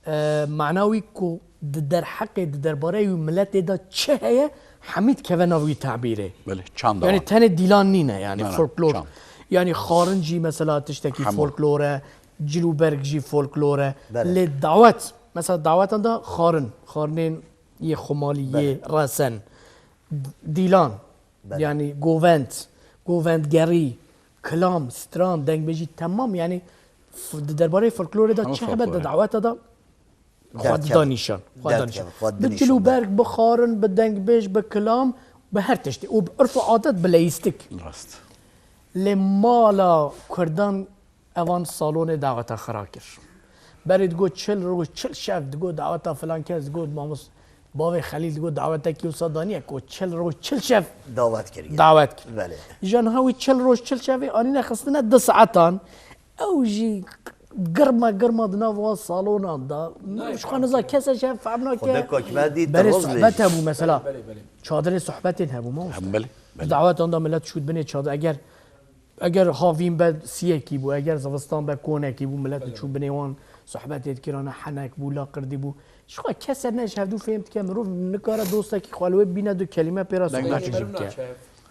e, mana wî ku di derheqê, di derbareyê wî miletê de çi heye, hemî dikeve nav wî tabîrê. Belê, çanda Yanî wan. tenê dîlan nîne, yanî Na, na, folklor. çand. Yanî xarin jî mesela tiştekî Hemû. folklor e, cil û berg jî folklor e. Belê. Lê dawet, mesela dawetan de xarin, xarinên yê xumalî, Belê. yê resen, d-, dîlan, Belê. yanî govend, govendgerî, kilam, stran, dengbêjî, temam, yanî f-, di derbarê folklorê de Hemû çi hebe di folklor e. daweta de xwe Derdkeve. dida nîşan, xwe da Derdkeve, nîşan. xwe Bi dinîşan, cil û belê. berg, bi xarin, bi dengbêj, bi kilam, bi her tiştî. Û bi urf û adet, bi leyîstik. Rast. Lê mala Kurdan evan salonê daweta xira kir. Berê digot çil roj, çil şev, digot daweta filan kes, digot mamost-, bavê Xelîl, digot dawetekî wisa daniye ku çil roj, çil şev Dawet kiriye. dawet kir. Belê. Îja niha wî çil roj, çil şevê anîne xistine du saetan. Ew jî girma girma di nav wan salonan de. Ji xwe niza kese şev fehm nake. Xwedê kakime dî Berê diroz sohbet bêjî. hebû mesela. Belê, belê, belê. Çadirê sohbetên hebû mamoste. Hem belê, belê. Dawetan de millet şût binê çadir. Eger Eger havîn be siyekî bû, eger zivistan be konekî bû, milet diçû binê wan sohbetê dikirane, henek bû, laqirdî bû. Ji xwe kese ne ji hevdû fêm dike, mirov nikare dostekî xwe li wê bîne du kelîme pê re Deng sohbet naçe. jî bike.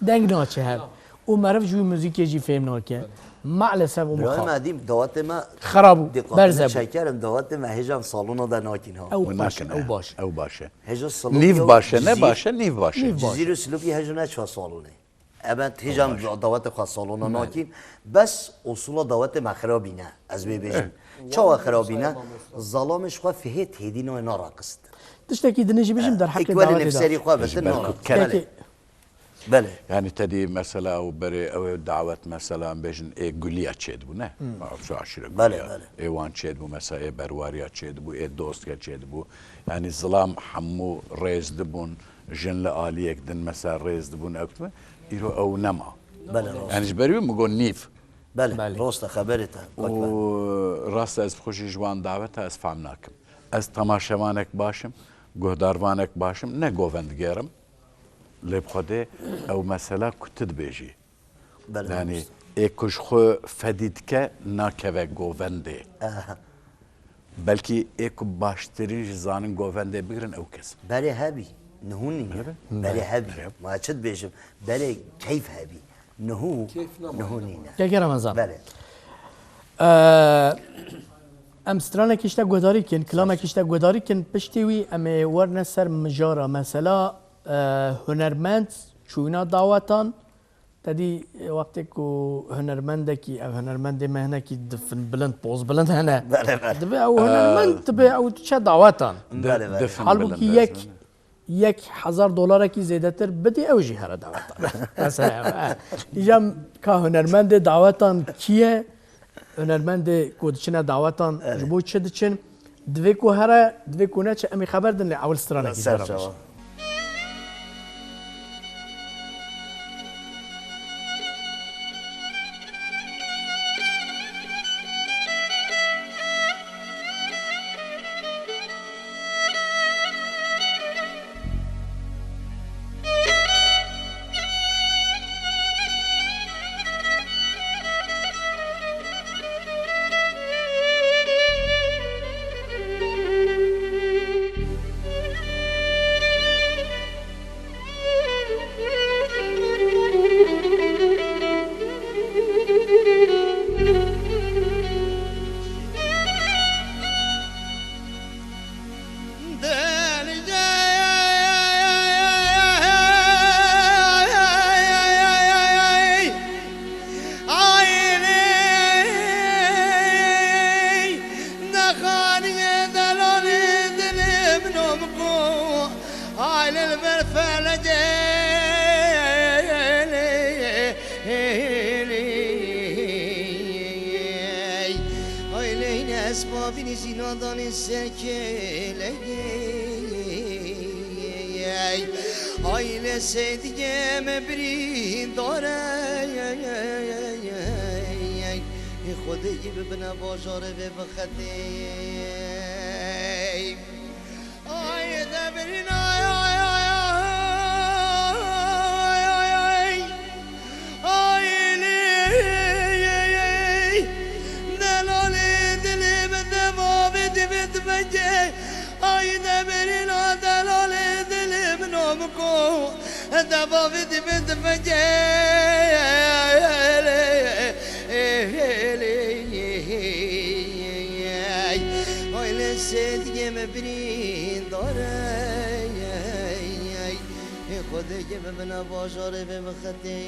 Deng naçe hev. Û meriv ji wî muzîkê jî fêm nake. Maalesef û Birayê mixab. me dîm dawetê me Xera bû, diqatini berze bû. çekerim, dawetê me hêjan salona de nakîn ha. Ew Hûn baş e, nakin, ew eh, baş e. ew baş e. Hêja salon Nîv yok. baş e, ne Cizîr- baş e, nîv baş e. Nîv baş. Cizîr û Silopî hêja neçiya salonê. Ebe hêjan Baş. dawetê xwe salona Belê. nakîn. Bes usula dawetê me xirabîne. Ez vê bêjim. Eh. Çawa xirabîne? Zalamê ji xwe fihê têdî nayê naraqist. Tiştekî dinê jî bijim Eh, derheqê îkbelê dawetê de. nefserî xwe Ji bitin ber nara. ku kele. Peki. Belê. Yani te dî mesela ew berê ew ê dawet mesela em bêjin ê Guliya çêdibû ne? Hmm. Şu aşîre Belê, Guliya. belê. Ê wan çêdibû mesela ê Berwariya çêdibû, ê Dostke çêdibû. Yani zilam hemû rêz dibûn. Jin li aliyek din mesela rêz dibûn ew tişt. Îro ew nema. Belê, rast. Yani ji ber wî min got nîv. Belê, Belê. rast e, xeberê te, Û kak me. rast e, ez bi xwe jî ji wan daweta ez fehm nakim. Ez temaşevanek baş im, guhdarvanek baş im, ne govendger im. Lê bi Xwedê ew mesela ku tu dibêjî. Belê, Yani, rast. ê ku ji xwe fedî dike, nakeve govendê. Aha. Belkî ê ku baştirîn ji zanin govendê bigirin ew kes. Berê hebî, niho nîne. Nîne? Berê Berê. hebî. Berê. Ma çi dibêjim? Berê keyf hebî. Niho, Keyf nema, niho nema. nîne. Keke Remezan. Belê. Ee, em stranekî ji te guhdarî kin, kilamekî ji te guhdarî kin, piştî wî em ê werine ser mijara. Mesela, e, hunermend çûyîna dawetan, Te dî, e, wextê ku hunermendekî, ev hunermendê me hinekî difin bilind, poz bilind hene. Belê, belê. Dibe ew hunermend, Ee, dibe ew diçe dawetan. Belê, belê. Difin Halbûkî bilind yek, ez yek hezar dolarekî zêdetir bidî, ew jî here dawetan. Mesela, e, îca ka hunermendê dawetan kî ye? Hunermendê ku diçine dawetan Evet. ji bo çi diçin? Divê ku here, divê ku neçe, em ê xeber din lê ewil stranekî Ser dera çawa. bêjin. Lê li ber felegê. Ay lê esbabî nîzî nadanê ser kêlegê. Ay lê sêdiyê me birîndar e. Xwedê yî bibine bajarê vê bixetê. Ay de birîn, ay, ay, ay, ay, ay. Ay, lê, delalê dilê min deva vê divê divegê. Ay, de birîn, delalê dilê min o biko. Deva vê divê divegê. Ay lê sêdiyê me birîndar e. Xwedê yî bibine bajarê vê bixetê.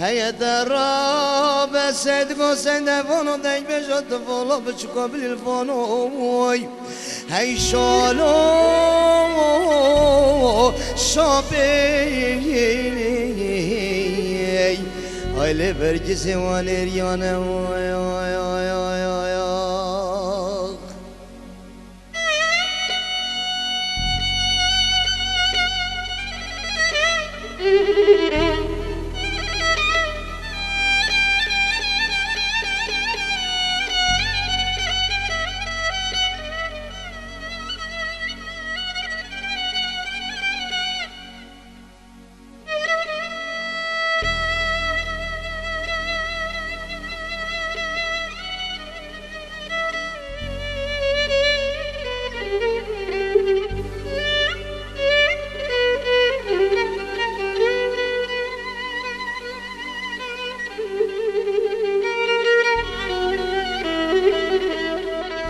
Heye te rabe sêdgo sêde vano deng bêja tu valo biçiko bilîl vano. Hey şalo şapê. Ay lê bergizê wan êriyane. Ay, ay, ay, ay, ay, ay.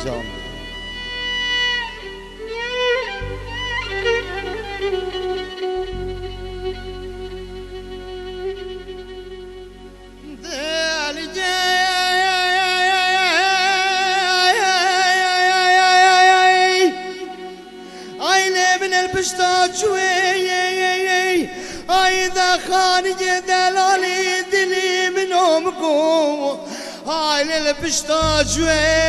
Can. Ay lê min el pişta çûyê. Ay da xaniyê delalî dilî min o min ku. Ay lê li pişta çûyê.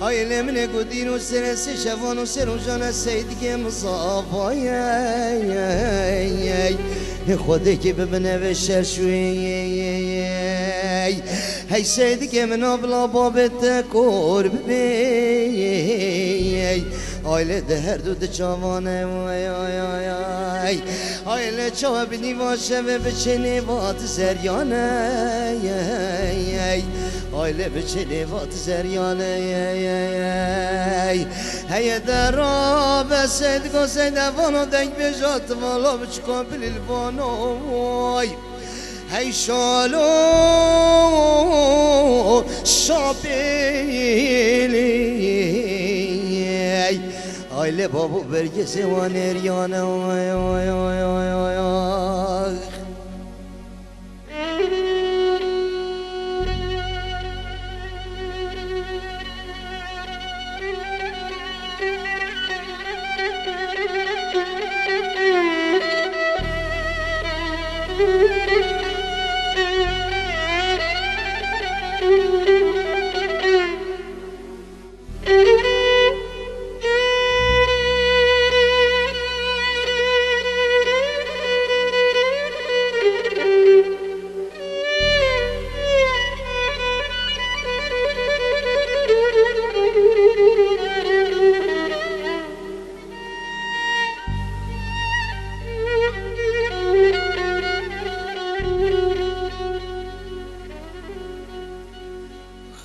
Ay lê min ê ku dîn û serê sê şevan û sê rojan e sey dike min zavayê. Xwedê kî bibine vê şer şûyê. Hey sêdikê min a bila babê te kor bibê. Ay lê di her du di çavan e. Ay, ay, ay, ay. Ay lê çawa bi nîva şevê biçê nêva di zeryan e. Ay lê biçê nêva di zeryan e. Heye de rabe sêdiko sêde vano deng bêja tu valo biçiko bilîl vano. Ay. Hey şalo şapêlê. Ay lê babo bergê sê wan êriyane. Ay, ay, ay, ay, ay, ay.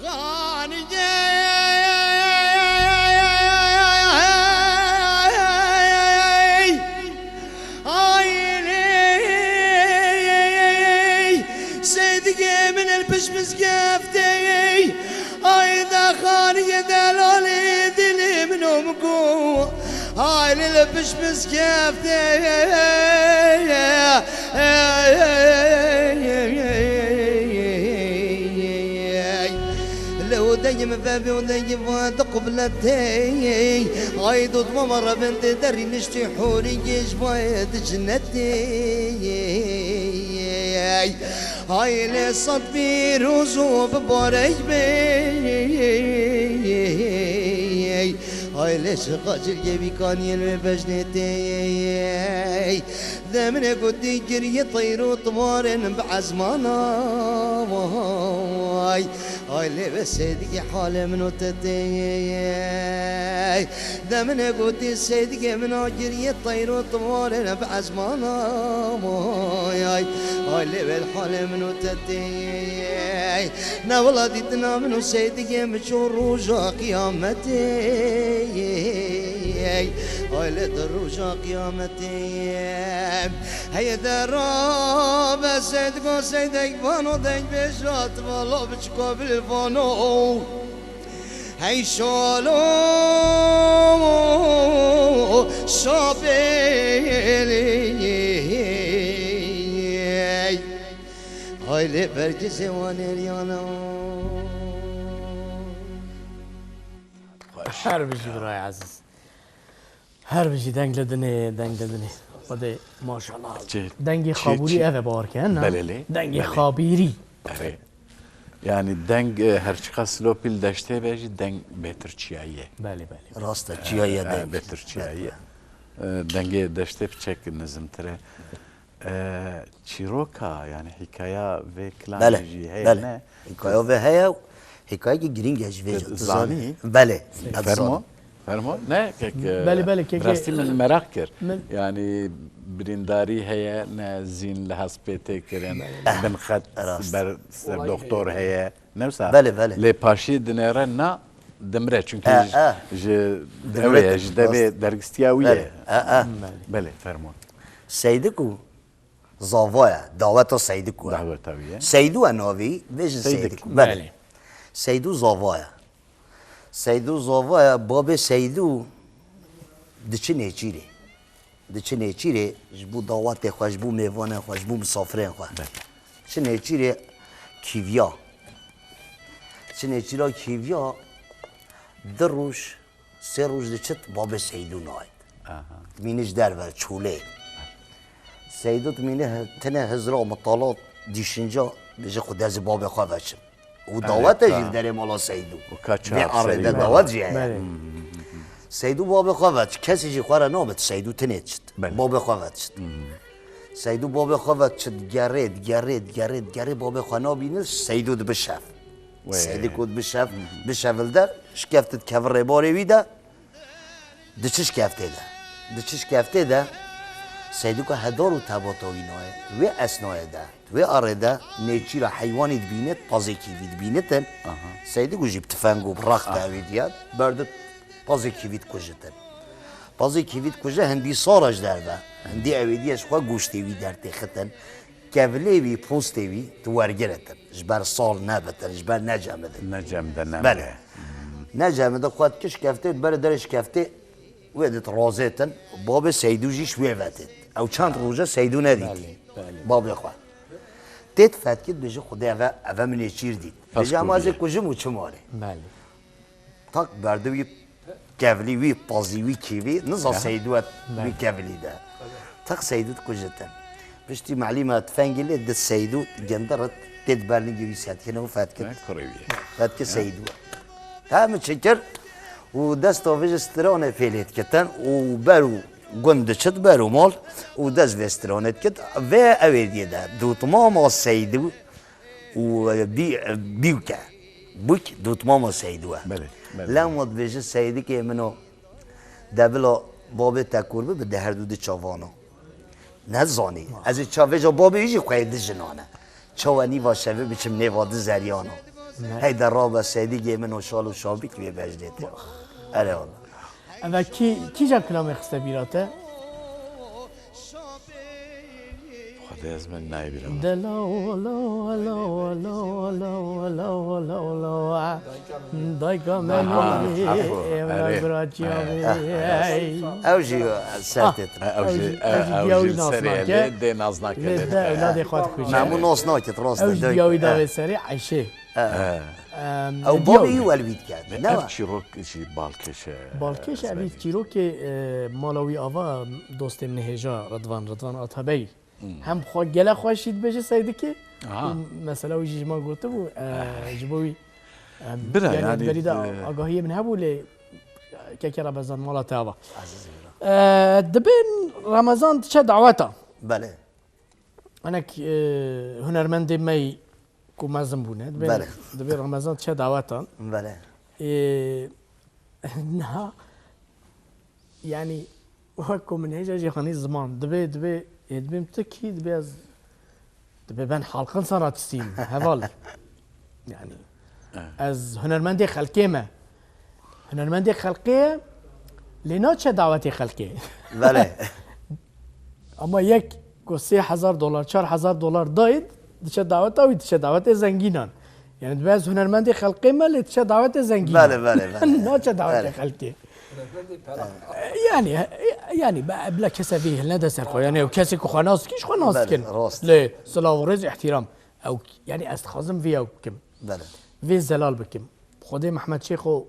Xaniyê. Ay, lê, sêdikê min el piş mizgeftê. Ay, da xaniyê delalê dilê min o min ku. Ay, lê li piş mizgeftê. Dengê min vebê û dengê va di qubletê. Ay dotma me revendê derî niştî hûrî gêj vayê di cinetê. Ay lê sed pîroz û bibarek bê. Ay lê şiqa cilgê wî kaniyên wê bejnê tê. Demine gotî giriyê teyr û timarên bi ezmana. Ay. Ay lê ve seydigê halê min û te tê. De min e gotî seydigê min a giriyê teyr û timarê ne bi ezmana. Ay, ay, ay lê ve halê min û te tê. Ne wela dîtina min û seydigê min çû roja qiyametê. Ay lê di roja qiyametê. Heyde rabe seyd go seydek vano deng bêjat valo biçiko bil vano. Hey şalo şapelê. Ay lê bergizê wan eriyana. Her bijî birayê ezîz. Her bijî deng li dinê, deng li dinê. Xwedê maşallah. Çi- Dengê çi- Xabûrî çi- ev e bawer ke, ne? Belê lê, Dengê belê. Xabîrî. Erê. Yani deng, e, her çiqas Silopîl deştê be jî deng bêtir çiyayî ye. Belê, belê. Rast e, çiyayî ye E, deng. Bêtir çiyayî ye. E, dengê deştê piçek nizimtir e. E, çîroka, yani hikaya vê kilamê Belê, jî heye belê. ne? Hikaya vê heye û hikayekî girîng e ji vê Tu jî. Tu zanî? zanî? Belê, ez Fermo, zanî. fermo. Ne, kek, e, Belê, belê, kek, bi rastî min meraq kir. min Yani birîndarî heye, ne zîn li hespê tê kirin, Belê. binxet Rast. ber ser doktor heye. Ne wisa? Belê, belê. Lê paşî dinêre na dimre. Çünkü E, ji, e. ji, Dimre ew e, de, ji devê rast. dergistiya wî Belê. ye. E, e. Belê, fermo. Seydik û zava ye, daweta Seydik û ye. Daweta wî ye. Seydu e navê, vê jî Seydik. Seydik û. Belê. Belê. Seydu zava ye. Seydu zava ye, babê Seydu diçi nêçîrê. Diçi nêçîrê ji bo dawetê xwe, ji bo mêvanên xwe, ji bo misafirên xwe. Belê. Çi nêçîrê kîviya. Çi nêçîra kîviya du roj, sê roj diçit babê Seydû nayet. Aha. Dimîne ji derve çolê. Seydû dimîne he-, tenê hizra mitala dîşinca bêje xwe dezê babê xwe veçim. Û Erê, dawet e ka. jî li derê mala Seydû. Û ka Vê çar arê serî de va. dawet jî heye. Belê. Seydû babê xwe veç, kesî jî xwe re nabit, Seydû tinê çit. Belê. Babê xwe veç çit. Seydû babê xwe veç çit, gerê, gerê, gerê, gerê babê xwe nabîne, Seydû dibi şev. Wê. Seydû ku dibi şev, bi şev li der, şikeftit kevirê barê wî de, Di çi şkeftê de? Di çi şkeftê de? Seydûka hedar û tebata wî nayê. Wê esnayê de. Wê arê de nêçîra heywanî dibînit, pazê kîvî dibînitin. Aha. Seydûk jî bi tifeng û bi rex de Ah. ewê diye. Berdit pazê kîvî dikujitin. Pazê kîvî dikuje hindî sara ji derve. Hindî ewê diye ji xwe goştê wî dertêxitin. Kevilê wî, postê wî tu wergiritin. Ji ber sal nebitin, ji ber necemidin. Necemide nebe. Belê. Necemide xwe dikir şkeftê, berê derê şkeftê wê dit razêtin. Babê Seydû jî ji wê vetêt. Ew çend roje Seydû nedît. Belê, belê. Babê xwe. Têt fetkit bêje Xwedê eve, eve min ê çîr dît. Pes Bêje ama ez ê kûriyê. kujim û çim warê. Belê. Tak berdi wî kevlî wî, pazî wî kîvî, niza Ya. Seydû et Belê. wî kevlî de. Tak Seydû dikujitin. Piştî melî me tifengî lê di Seydû gendirit tê di berningê wî setkine û fetkit. Ne kurê wî ye. Fetkit Ya. Seydû. Hem çi kir û desta vê ji stranê pêlê dikitin û ber û gund diçit ber û mal û dest vê stranê dikit. Vê ewê diyê de dotmama Seydû û bî-, bîwke. Bûk dotmama Seydû e. Belê, belê. Lem we dibêje Seydikê min o, devila babê te kor bibe, di her du di çavana. Nezanî. Ez ê çavêja babê wî jî xweyê di jinan e. Çawa nîva şevê biçim nêva di zeriyana. Ne. Hey de rabe Seydikê min o şal û şabik wê bejnê te. Erê wala. Eve kî, kîja kilamê xiste bîra te? Xwedê ez min nayê bîra. Delo, lo, lo, lo, lo, lo, lo, lo, lo. Dayka me Aha, mî, Apo, evla erê. Guraçiya He. mî, He. hey. Ew jî ser Ah. têtin. Ew Ew jî, jî, ew ew jî ew diya jî wî li nas serê nake. lê dê naz nake Lê lê. de ewladê xwe dixwîşe. Na, hemû nas naket, rast Ew e, jî dayka. diya wî da He. vê serê Eyşê. He. He. Em, Ew diya bavê wî. wî welwî dike. Ne Ev wa? çîrok jî balkêş e, Balkêş evî ezberî. çîrokê, e, mala wî ava dostê min hêja Ridvan, Ridvan Atabey. Hmm. Hem xwe gele xweşî dibêje Seydikê. Aha. Û mesela wî jî ji me gotibû, e, ji bo wî, e, Bira, yanî, yanî, berî de e, agahiyê min hebû lê keke Remezan mala te ava. Ezîzim. E, dibê Remezan diçe daweta. Belê. Hinek, e, hunermendê me yî ku mezin bûne. Dibê, Belê. dibê Remezan diçe dawetan. Belê. E, niha, yanî, wek ku min hêja jî xanî ziman. Dibê, dibê, ê, dibêm tu kî, dibê ez, dibê ben halkın sanatçısıyım, heval. Yanî, Evet. ez hunermendê xelkê me. Hunermendê xelkê ye, lê naçe dawetê xelkê. Belê. Ama yek ku sê hezar dolar, çar hezar dolar dayê, diçe daweta wî, diçe dawetê zengînan. Yani dibe ez hunermendê xelkê me, lê diçe dawetê zengînan. Belê, belê, belê. Naçe dawetê Belê. xelkê. Hunermendê pera. Yani, yani be-, bila kese vî hilnede ser xwe. Yani ew kesê ku xwe nas dikî, ji xwe nas Belê, dikin. rast. Lê silav û rêz, îhtîram. Ew, yani ez dixwazim vî ew bikim. Belê. Vê zelal bikim. Xwedê Mehmet Şêxo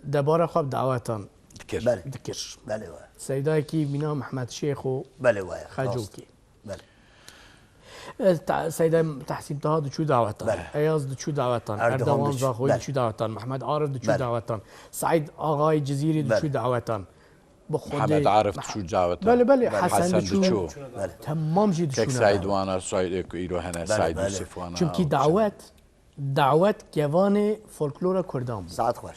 debara xwe bi dawetan Dikir. Belê. dikir. Belê we. Seydayekî mîna Mehmet Şêxo Belê we. Xecokî. Rast. Belê. E, ta-, Seyda Tehsîn Taha diçû dawetan. Belê. Eyaz diçû dawetan. Erdogan Erdogan diçû. Zaxoyî Belê. diçû dawetan. Mehmet Arif diçû Belê. dawetan. Seîd Axayê Cizîrî diçû Belê. dawetan. Bi Xwedê Mehmet Arif diçû dawetan. Belê, belê, Belê. Hesen Hesen diçû. diçû. Belê. Temam jî Kek diçûne Seîd dawetan. Wana, Seîd Îro hene, Belê, Seîd belê. Yusuf Wana. Çünkü dawet, dawet kevanê folklora Kurdan bû. Saet xweş.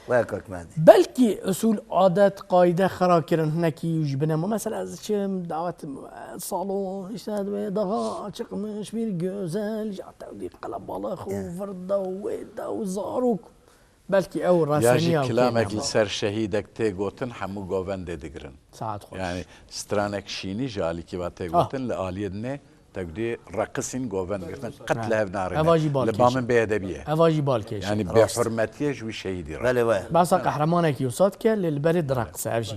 Waya kak Mehdi. Belkî usul, adet, qaîde xera kirin hinekî û ji binema. Mesela ez diçim dawetim, e, salon, işte, daha çıkmış bir güzel, ya tevdî qelebalix û Ya. virda û wêda û zarok. Belkî ew Ya jî reseniya û kilamek kêne li ser şehîdek tê gotin, hemû govendê digirin. Saet xweş. Yani stranek şînî ji alîkî ve tê Ah. gotin, li aliyê dinê Te gudî reqisîn govend girtin, qet Ha. li hev narîne. Eva jî bal Li ba kêş. min bêedebî ye. Eva jî bal kêş. Yani Rast. bêhurmetiye ji wî şehîdî re. Belê we. Basa qehremanekî wisa dike, lê li berê direqise ev jî.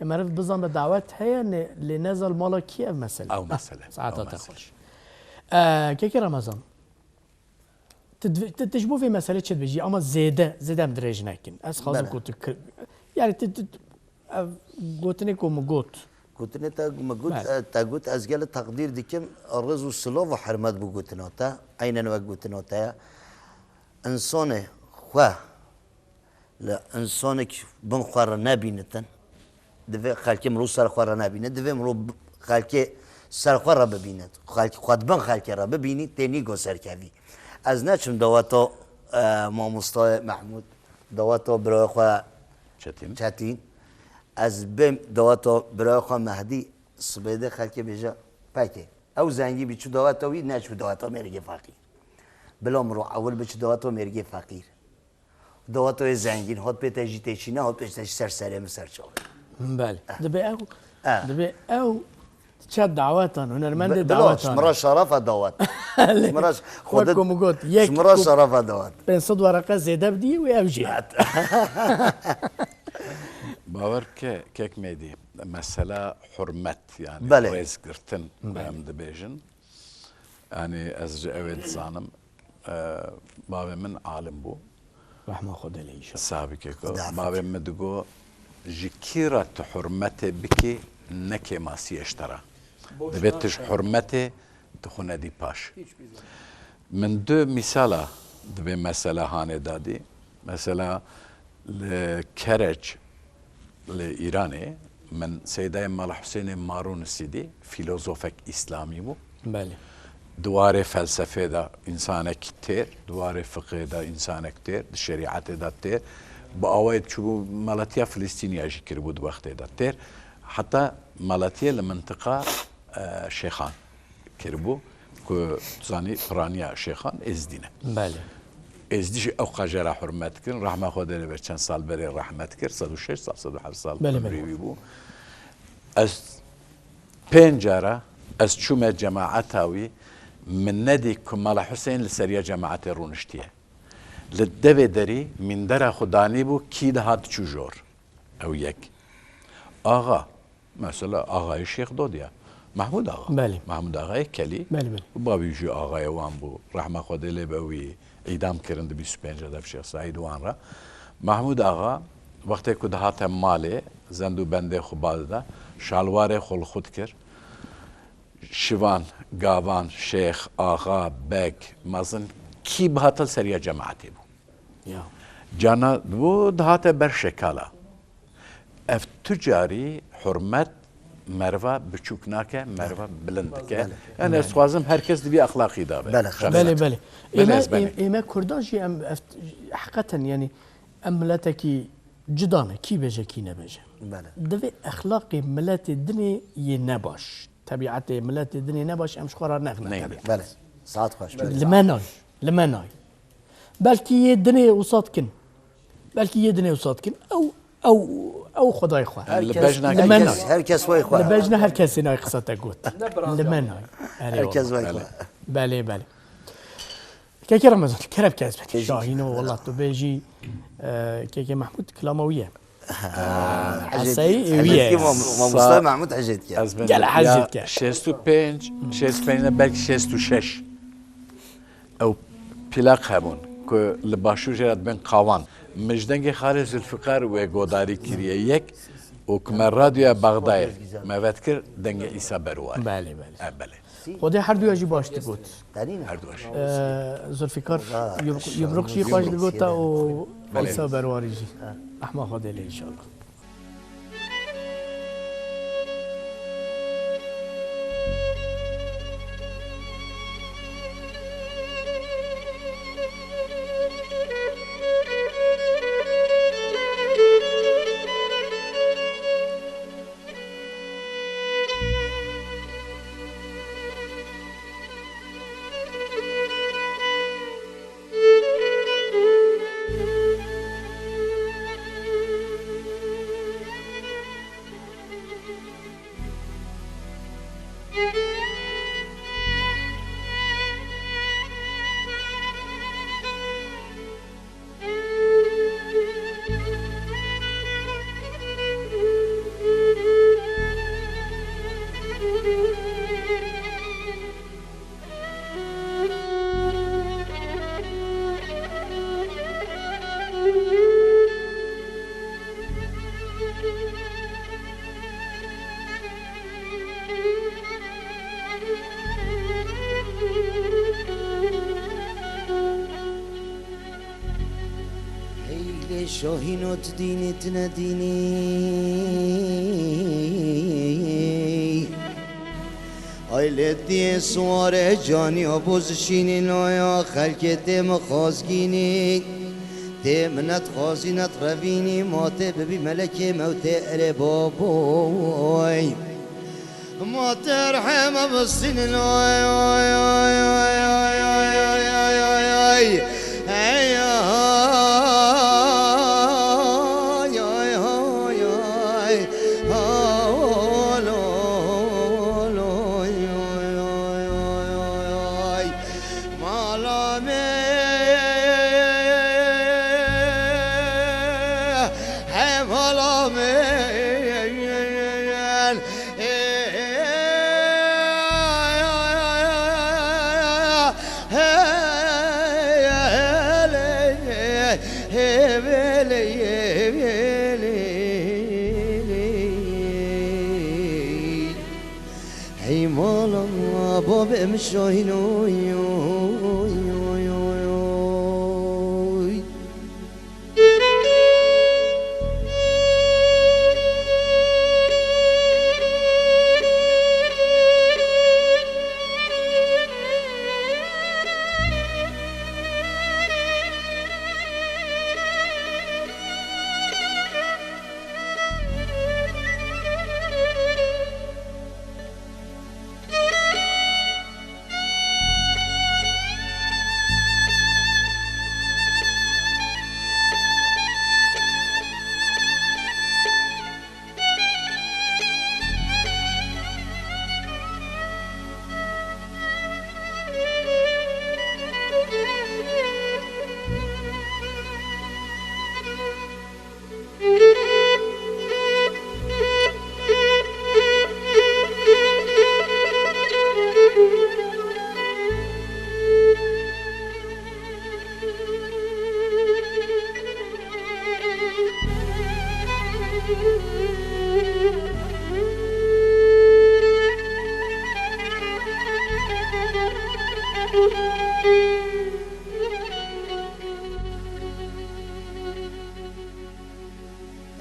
E, meriv bizan be dawet heye, ne, lê ne zal mala kî ev mesele. Ew mesele. Saeta Ew te mesele. xweş. E, Kekê Remezan, tu, tu, tu ji bo vê mesele çi dibêjî? Ama zêde, zêde em dirêj nekin. Ez xwazim Belê. ku tu kir-, yani tu, tu, ev gotinê ku min got. Gotinê te min got, Belê. e, te got, ez gelek teqdîr dikim, riz û silav û hurmet bo gotina te, eynen wek gotina te ye. Însanê xwe li însanek bin xwe re nebînitin, divê xelkê mirov ser xwe re nebîne, divê mirov b-, xelkê ser xwe re bibîne. Xelk-, xwe di bin xelkê re bibînî, tê nîgo serkevî. Ez neçim daweta, e, mamostayê Mehmûd, daweta birayê xwe Çetîn. Çetîn. Ez bêm daweta birayê xwe Mehdî, sibê de xelkê bêje, pekê. Ew zengî bî, çû daweta wî, neçû daweta mêrgê feqîr. Bila mirov ewil biçû daweta mêrgê feqîr. Daweta wê zengîn, hat pê te jî têçîne, hat pê te jî ser serê min ser çavê. Belê. Dibe ew, Eh. dibe ew çe dawetan, hunermendê Bi-, bila, dawetan. Ji min re şerefa dawet. Ji min re ş-, Wek Xwedê, ku min got, yek ji min re ku şerefa dawet. pênc sed wereqe zêde bidî wê ew jî. Bawer bike, kek Mêdî, mesela hurmet, yani Belê. rêzgirtin, ku Belê. em dibêjin. Yani ez ji ew ê dizanim, e, bavê min alim bû. Rehma Xwedê lê înşallah. Sax bî keko. Xwedê afet. Bavê min digo, ji kî re tu hurmetê bikî, ne kêmasiyê ji te re. Divê tu ji hurmetê tu xwe nedî paş. Min du mîsala divê mesela hanê dadî. Mesela li Kereç, li Îranê, min Seydayê Mala Husênê Marûnisî dî, fîlozofek îslamî bû. Belê. Di warê felsefê de însanek têr, di warê fiqê de însanek têr, di şerîetê de têr. Bi awayê çûbû Meletiya Filistîniya jî kiribû di wextê de têr. Heta Meletiye li mintiqa, e, Şêxan kiribû, ku tu zanî piraniya Şêxan Êzdî ne. Belê. Êzdî jî ew qajera hurmet kirin. Rehma Xwedê lê be, çend sal berê rehmet kir, sed û şeş sal, sed û heft sal Belê, belê. emrê wî bû. Ez pênc cara ez çûme cemaeta wî, min nedî ku Mala Husên li seriya cemaetê rûniştiye. Li devê derî mîndera xwe danîbû, kî dihat çû jor. Ew yek. Axa, mesela axayê Şêx Dodiya. Mehmûd Axa. Belê. Mehmûd Axayê Kelî. Belê, belê. Û bavî jî axayê wan bû. Rehma Xwedê lê be wî îdam kirin di bîst û pênc Hedef Şêx Seîd wan re. Mehmûd Axa wextê ku dihate malê, zend û bendê xwe ba dida, şalwarê xwe li xwe dikir. Şivan, gavan, şêx, axa, beg, mezin, kî bihata li seriya cemaetê bû. Ya. Cana bû dihate ber şekala. Ev tu carî hurmet meriva biçûk nake, meriva bilind dike. Belê. Yani ez dixwazim her kes di vî exlaqî de be. Belê, Şexsen. Belê, belê. Belê, Ême, ez benê. ê-, ême Kurdan jî em ev, heqeten, yani, em miletekî cuda ne, kî bêje, kî nebêje. Belê. Divê exlaqê miletê dinê yê nebaş, tebiatê miletê dinê nebaş, em ji xwe re nexne Neyne. tebiat. Belê. Saet xweş. Li me nayê, li me nayê. Belkî yê dinê wisa dikin. Belkî yê dinê wisa dikin. Ew, ew, ew xwedayê xwe. Li Herkes, bejna Li me herkes, nayê. herkes wey xwe. Li bejna her kesê nayê qisa te got. Li me nayê. Erê Herkes wala. wey xwe. Belê, belê. Kekê Remezan, kerem ke ez bêjim. Bêjî. Şahîno, wela tu bêjî, e, kekê Mehmûd kilama wî ye. Hecê Esayî dike. wî ye. Hecê dike, mam-, mamosta Sa- Mehmûd hecê dike. Ez Gel bêjim. hecê Ya dike. şêst û pênc, şêst û pênc ne, belkî şêst û şeş. Ew plak hebûn ku li başûr jê re dibên qawan. Min ji dengê Xalê Zülfikar wê godarî kiriye yek û ku me radyoya Bexdayê me vedikir dengê Îsa Berwarî. Belê, belê. E, belê. Xwedê herduya jî baş digot. Herduya jî. Ee, Zulfikar Yumruk, Yumruk jî xweş digota û Belê. Îsa Berwarî jî. Rehma Xwedê lê inşallah. Hey lê şahîno tu dînî, tu ne dînî. Ay lê diyê suwarê canî, abo zişînî naya xelkê tê min xwazgînî. Tê min netxwazî, netrevînî, ma tê bibî melekê mewtê erê baboy. Ma terhê me bistînin, ay, ay, ay. Hey, ay, ay, ay, ay. Ay, ay, ay, ay, ay. Mala me, hey, mala me. Hey mala babê min şahîn oy, oy, oy, oy, oy.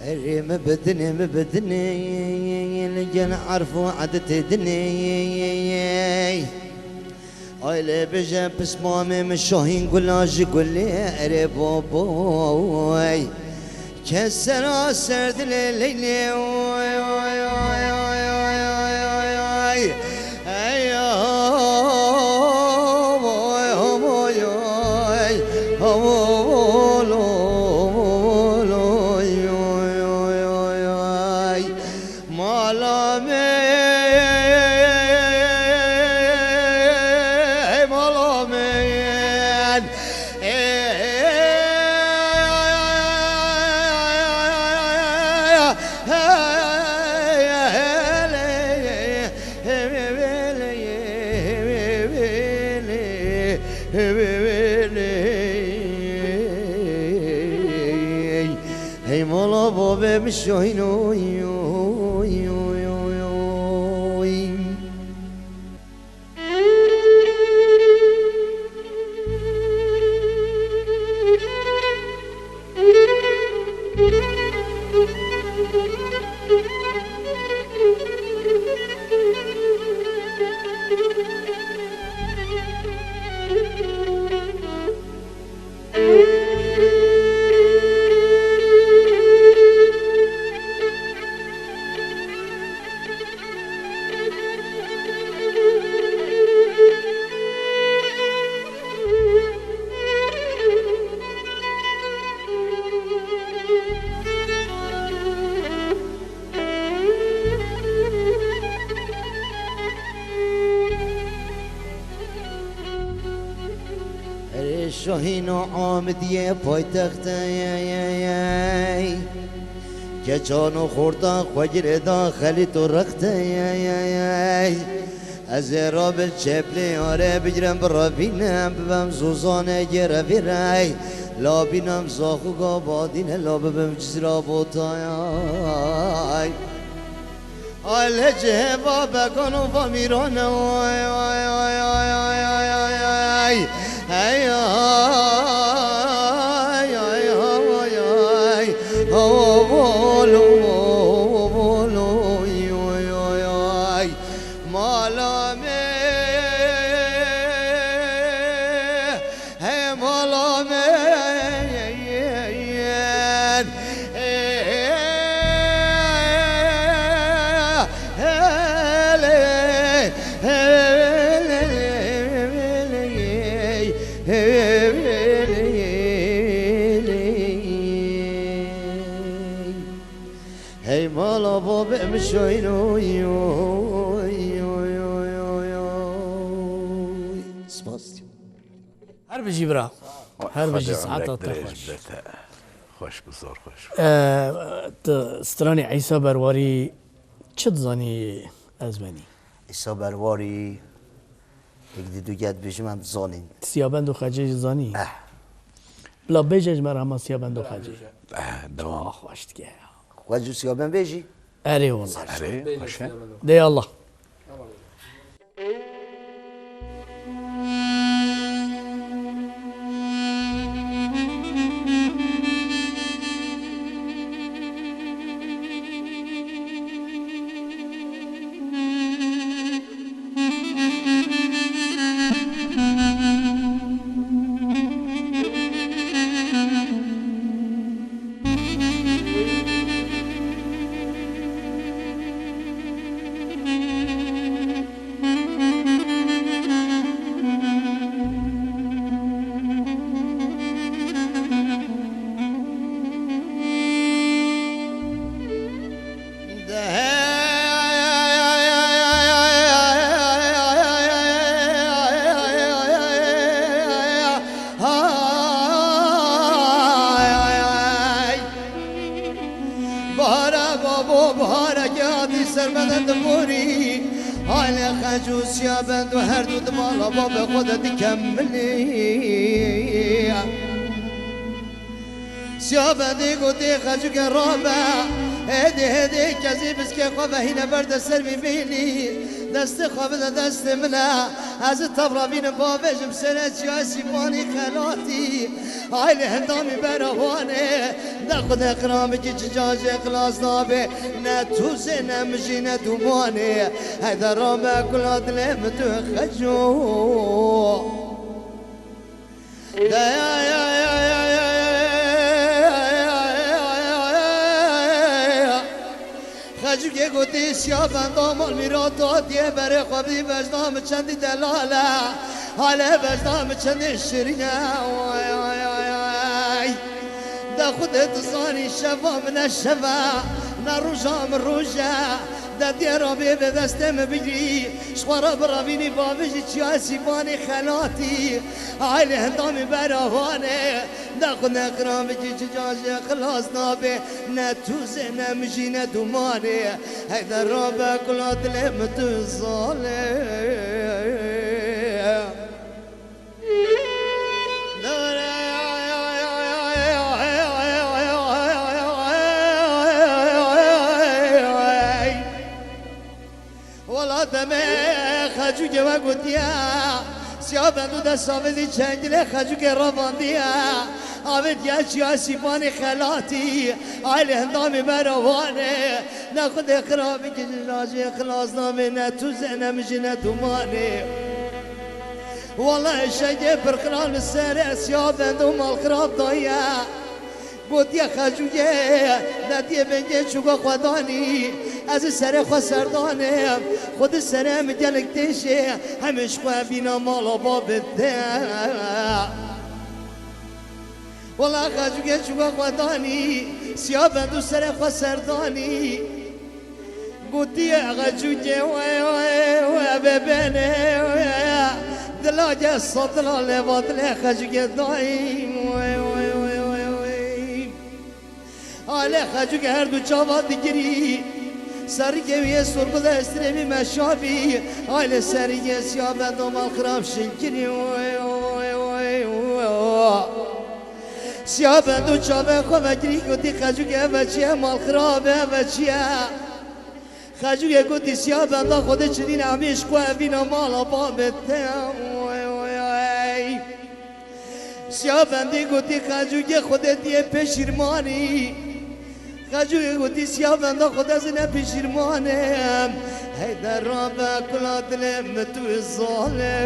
Erê mi bidinê, mi bidinê, li gel erf û edetê dinê. Ay lê bêje pismamê min şahîn gula ji gulê erê boboy. Kes sera ser dilê Leylê oy, oy, oy. Ey, oy, oy, oy, oy, oy, oy, oy, oy, oy. Mala me, mala me. Hey mala babê min şahîn oy, oy, oy, oy, oy. Erê şahîno Amidiyê paytextê. Keçan û xorta xwe girêda xelît û rextê. Ez ê rabin çeplê are bigirem birevînim, bibem zozanê gerevîrey. La bînim zaxo gabadîne, la bibim cizra botayay. Ay lê cihê va bekan û va mîran e, oy, oy, oy. Hey, ay, ay, ay, ay, ay. Ho, bolo, bolo, oy, oy, oy, oy. Mala me. Hey mala me, hey mala babê min şahîn oy, oy, oy, oy, oy, oy. Spas. Her bijî bira. Her bijî, Xwedê saeta te xweş. Xweş bi, zor xweş. Ee, tu stranê Îsa Berwarî çi dizanî ez benî? Îsa Berwarî, yek di du get bêjim em dizanîn. Siyabend û Xecê jî zanî? Eh. Bila bêje ji me re hema Siyabend û Xecê. Eh, devam. Ah, xweş dike ya. Xwec û Siyabend bêjî? Erê wala. Erê, xweş e. De ya Allah. Bahara babo, bahara ke hatî ser me de diborî. Haylê Xec û Siyabend û her du di mala babê xwe de dikemilî. Siyabendê gotê Xecûke rabe, hêdî hêdî kezî biskê xwe vehîne berde ser vî bînî. Destê xwe bide destê min e, ez ê tev re bînim bavêjim serê çiya Sîpanî xelatî. Aylê hindamî bera wan ê, de xwedê qiramikî çi cajê xilas nabê, ne tûzê ne mijî ne dûmanê. Heyde rabe kula dilê min tu xeco. Xecûkê gotî, siya benda mal mîrat hatiye berê xwe bî, bejna min çendî delal e, halê bejna min çendî şirîn e. Way, way, way, way. De xwedê dizanî şeva min ne şev e, ne roja min roj e. De diyê rabê vê destê min bigirî, ji xwe re birevînî bavêjî çiya Sîpanî xelatî. Aylê hindamî bera wan ê, de xwedê qiramikî çi cajê xilas nabê, ne tûzê ne mijî ne dûmanê. Heyde rabe kula dilê min tu zalê. Wela demê Xecûkê we gotiye, siya bendû dest avêtî çengilê Xecûkê revandiye. Avêtiye çiya Sîpanî xelatî, aylê hindamî bera wan ê. Ne xwedê qiramikî ji cajê xilas nabê, ne tûzê ne mijî ne dûmanê. Wela eşegê pirxirab li serê siya bendû malxirab daye. Gotiye Xecûkê, de diyê bengê çûka xwe danî, ez ê serê xwe serdanê, xwedê serê min gelek têşê, hemê ji xwe bîna mala babê te. Wela Xecûkê çûka xwe danî, siya bendû serê xwe serdanî. Gotiye Xecûkê, wey, wey, wey, bêbênê, wey, dilake satila lêva dilê Xecûkê dayî, wey, wey, wey, wey, wey. Alê Xecûkê her du çava digirî, serikê wî yê sorku de estirê wî meşa bî, alê serikê siya bendû malxirab şilkirî, wey, wey, wey, wey. Siya bendû çavê xwe vekirî, gotî, Xecûkê, eve çi ye, malxirabê, eve çi ye? Xecûkê gotî, siya benda, xwedê çi dîn emî ji ku evîna mala babê te. Wey, wey, wey. Siya bendî gotî, Xecûkê, xwedê diyê pêşîrmanî. Xecûkê gotî, siya benda, xwedê ez ne pêşîrman im. Heyde rabe kula dilê min tu zalê.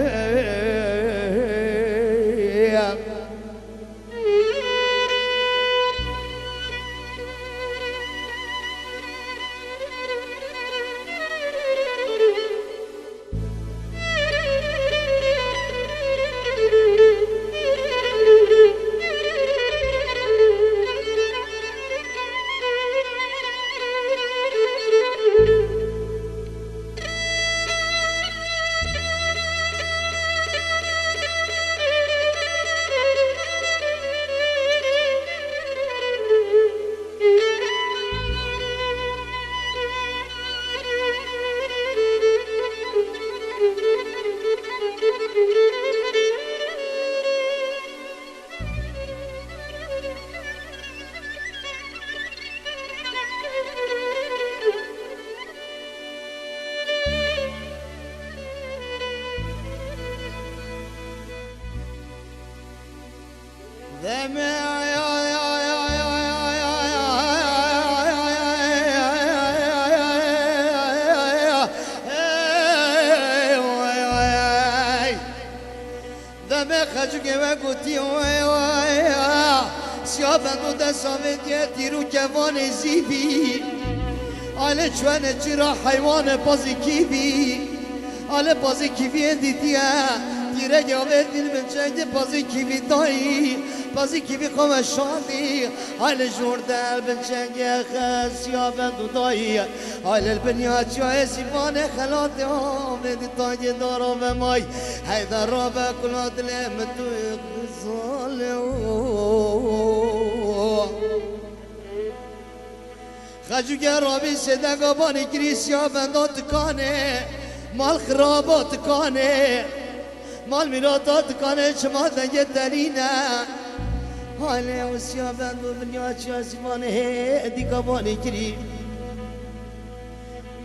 Demê Xecûkê we gotî, wey, wey, siya bendû dest avêtiye tîr û kevanê zîvî. Alê çûyene çira heywanê pazî kîvî. Alê pazî kîviyê dîtiye. Tîrekê avêtî li bin çengê pazî kîvî dayî. Pazî kîvî xwe weşandî. Alê jor de li bin çengê xe siya bendû dayî. Alê li bin ya çiyayê Sîpanê xelatê avêtî tangê dara ve may. Heyde rabe kula dilê min tu zalê. Xecûkê rabî sêdega banî kirî siya benda tikanê, mal xiraba tikanê, mal mîrata tikanê, çima dengê telîne. Halê ew siya bendo dinya çiya Sîpanê hê dîka banî kirî.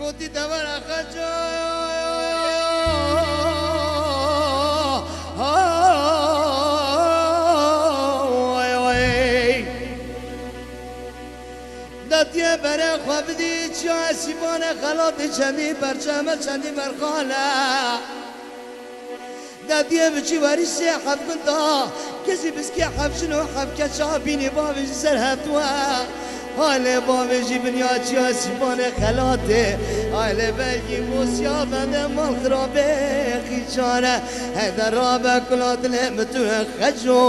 Gotî devera Xeco. Dê dê berê xwe bidî çiya Sîpanê xelatê çendî perçeme çendî berxane. Dê dê biçî werî sê heft gunda kesî biskê heft jin û heft keça bînî bavê jî ser heft we. Ailê bavê jî binya çiya Sîpanê xelatê. Ailê belkî mosiya bende mal xirabê xîçane. Heyder rabe kula dilê min tu xeco.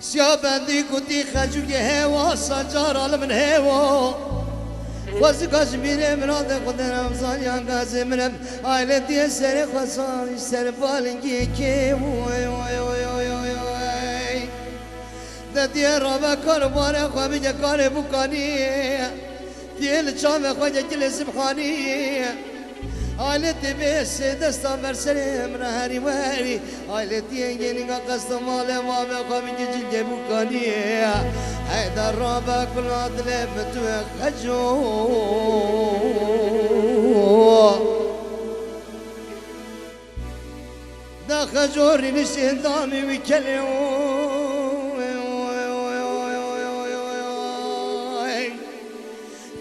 Siya bendî gotî xecûyê hêwa sancara li min hêwo. Xwezika ji bîrê min hate xwedê Remzan yan gazê min em. Ailê diye serê xwe sar ser balingê kê. Oy, oy, oy, oy, oy, oy. De diye rabe kar û barê xwe bike karê bûkanî. Diye li çavê xwe de gilê Sibhanî. Ailê tê bê sê desta ber serê min re herî werî. Ailê diye gelînga qesta malê mame xwe bike cilgê bûkanî. Heyder rabe kula dilê min tu xeco. Da xecorî nişên damî wî kelê.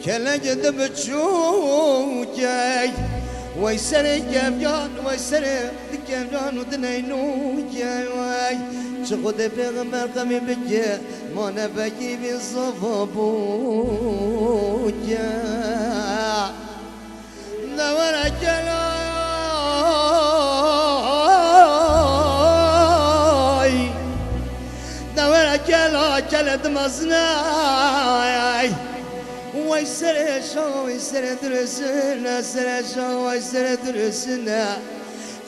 Kelek di biçûkey, wey serê kevcan, wey serê di kevcan û di neynûkey wey. Çi Xwedê pêxember qemî bike, ma nebekî vî zava bûke. Dewere kelay, dewere kela kele dimezine. Wey serê şax, wey serê dirisine, serê şax, wey serê dirisine.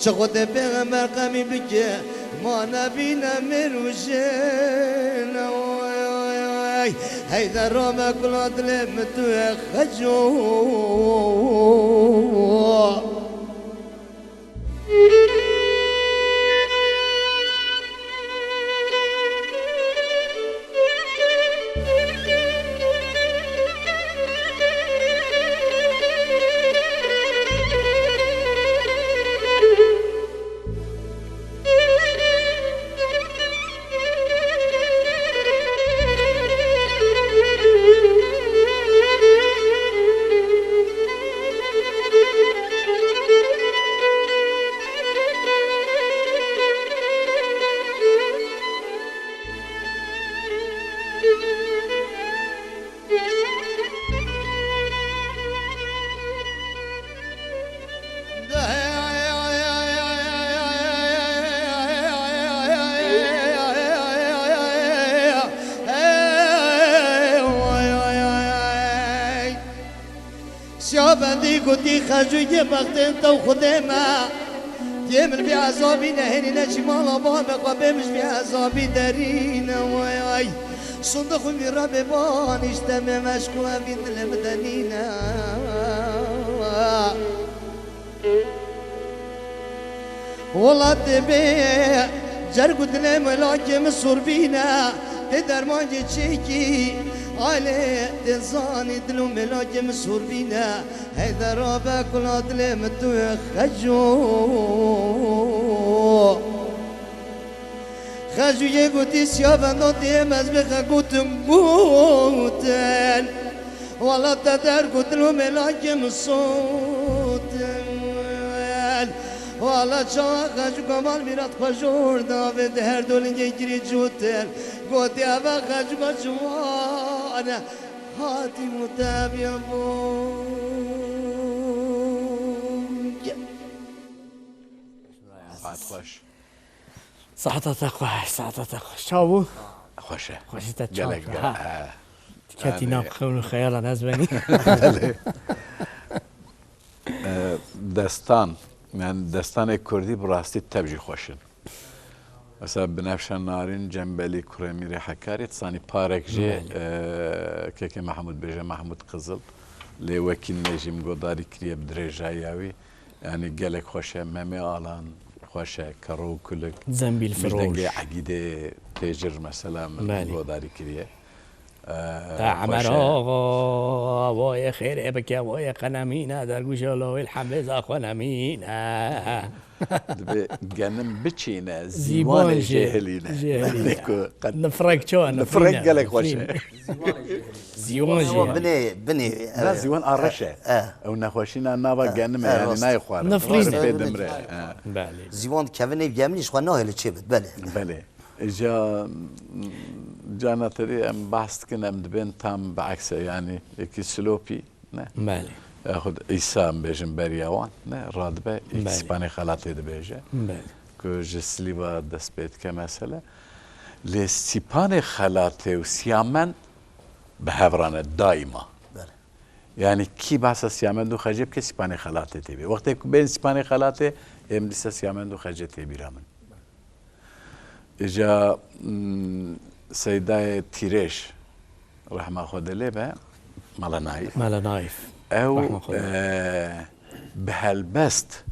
Çi Xwedê pêxember qemî bike, ma nebîne mêr û jin. Oy, oy, oy. Heyder rabe kula dilê min tu xeco. Siya bendî gotî xecûyê bextên te û Xwedê me. Tê min vî ezabî nehênîne jî mala bavê xwe bê min ji vî ezabî derîne. Way ay. Sundix û mîra bê banîşte me meşk û evî dilê min denîne. Wela tê bê cerg û dilê min lakê min sorbîne. Tê dermancê çêkî. Alê dê zanî dil û mêlakê min sor bîne, Heyder rabe kula dilê min tu xeco. Xeco yê gotî siya benda dê mez bê xegotin gotin. Wala te der got dil û mêlakê min sotin. Wala çawa xeco kamal mîrat xwe jor davê di her dolingê girî cotin. Gotî eve xeco ciwan e. Hatî mutebî bû. Saet xweş. Saeta te xweş, saeta te xweş. Çawa bû? Xweş e. Xweşî te çawa Gelek bû? Ge- Ha. e, Ketî yani nav xewn û xeyalan ez benî. Belê. E, destan, yani destanê kurdî bi rastî tev jî xweş in. Mesela Binefşe Narîn, Cembelî Kuremîrê Hekarî, sanî parek jî, Belê. e, kekê Mehmûd bêje, Mehmûd Qizil, lê wekî nê jî min godarî kiriye bi dirêjaya wî. Yani gelek xweş e, Memê Alan xweş e, Kero û Kulik. Zembîl Firoş. Dengê Egîdê Têcir mesela min Belê. Godarî kiriye. Ee, Te Emer xweş e. Axa, wayê xêrê bike, wayê qenemîne, dergûşa lawê hembêza xwe nemîne. Dibe genim biçîne, Zîwanê zîwanê jê-, jêhilîne. Jêhilîne. Ku qet-, Nifrek çawa, nifrek nifrîne, gelek xweş e. Nifrîne. Zîwan jê. Binê, binê, Na, e, zîwan a reş e. e. Ew nexweşîna nava E, genime, e, yani rast. Nayê xwarin. Nifrîne. Xwarin pê dimre. E. Belê. Zîwan kevinê geminî ji xwe nahêle çê bit, belê. Belê. Îca, cana te dî em behs dikin, em dibên tam bi ekse, yani yekî silopî, ne? Belê. Yaxud Îsa em bêjin beriya wan, ne? Radibe, yekî Belê. Sîpanê xelatê dibêje. Belê. Ku ji silîva dest pê dike mesele. Lê Sîpanê xelatê û Siyamend bi hev re ne daîma. Belê. Yani kî behsa Siyamend û Xecê bike, Sîpanê xelatê tê bî. Wextê ku bên Sîpanê xelatê, êm dîsa Siyamend û Xecê tê bîra min. Îca, mm, Seydayê Tîrêj, rehma Xwedê lê be, Mala Naîf. Mala Naîf. Ew, Rehma Xwedê. e, bi helbest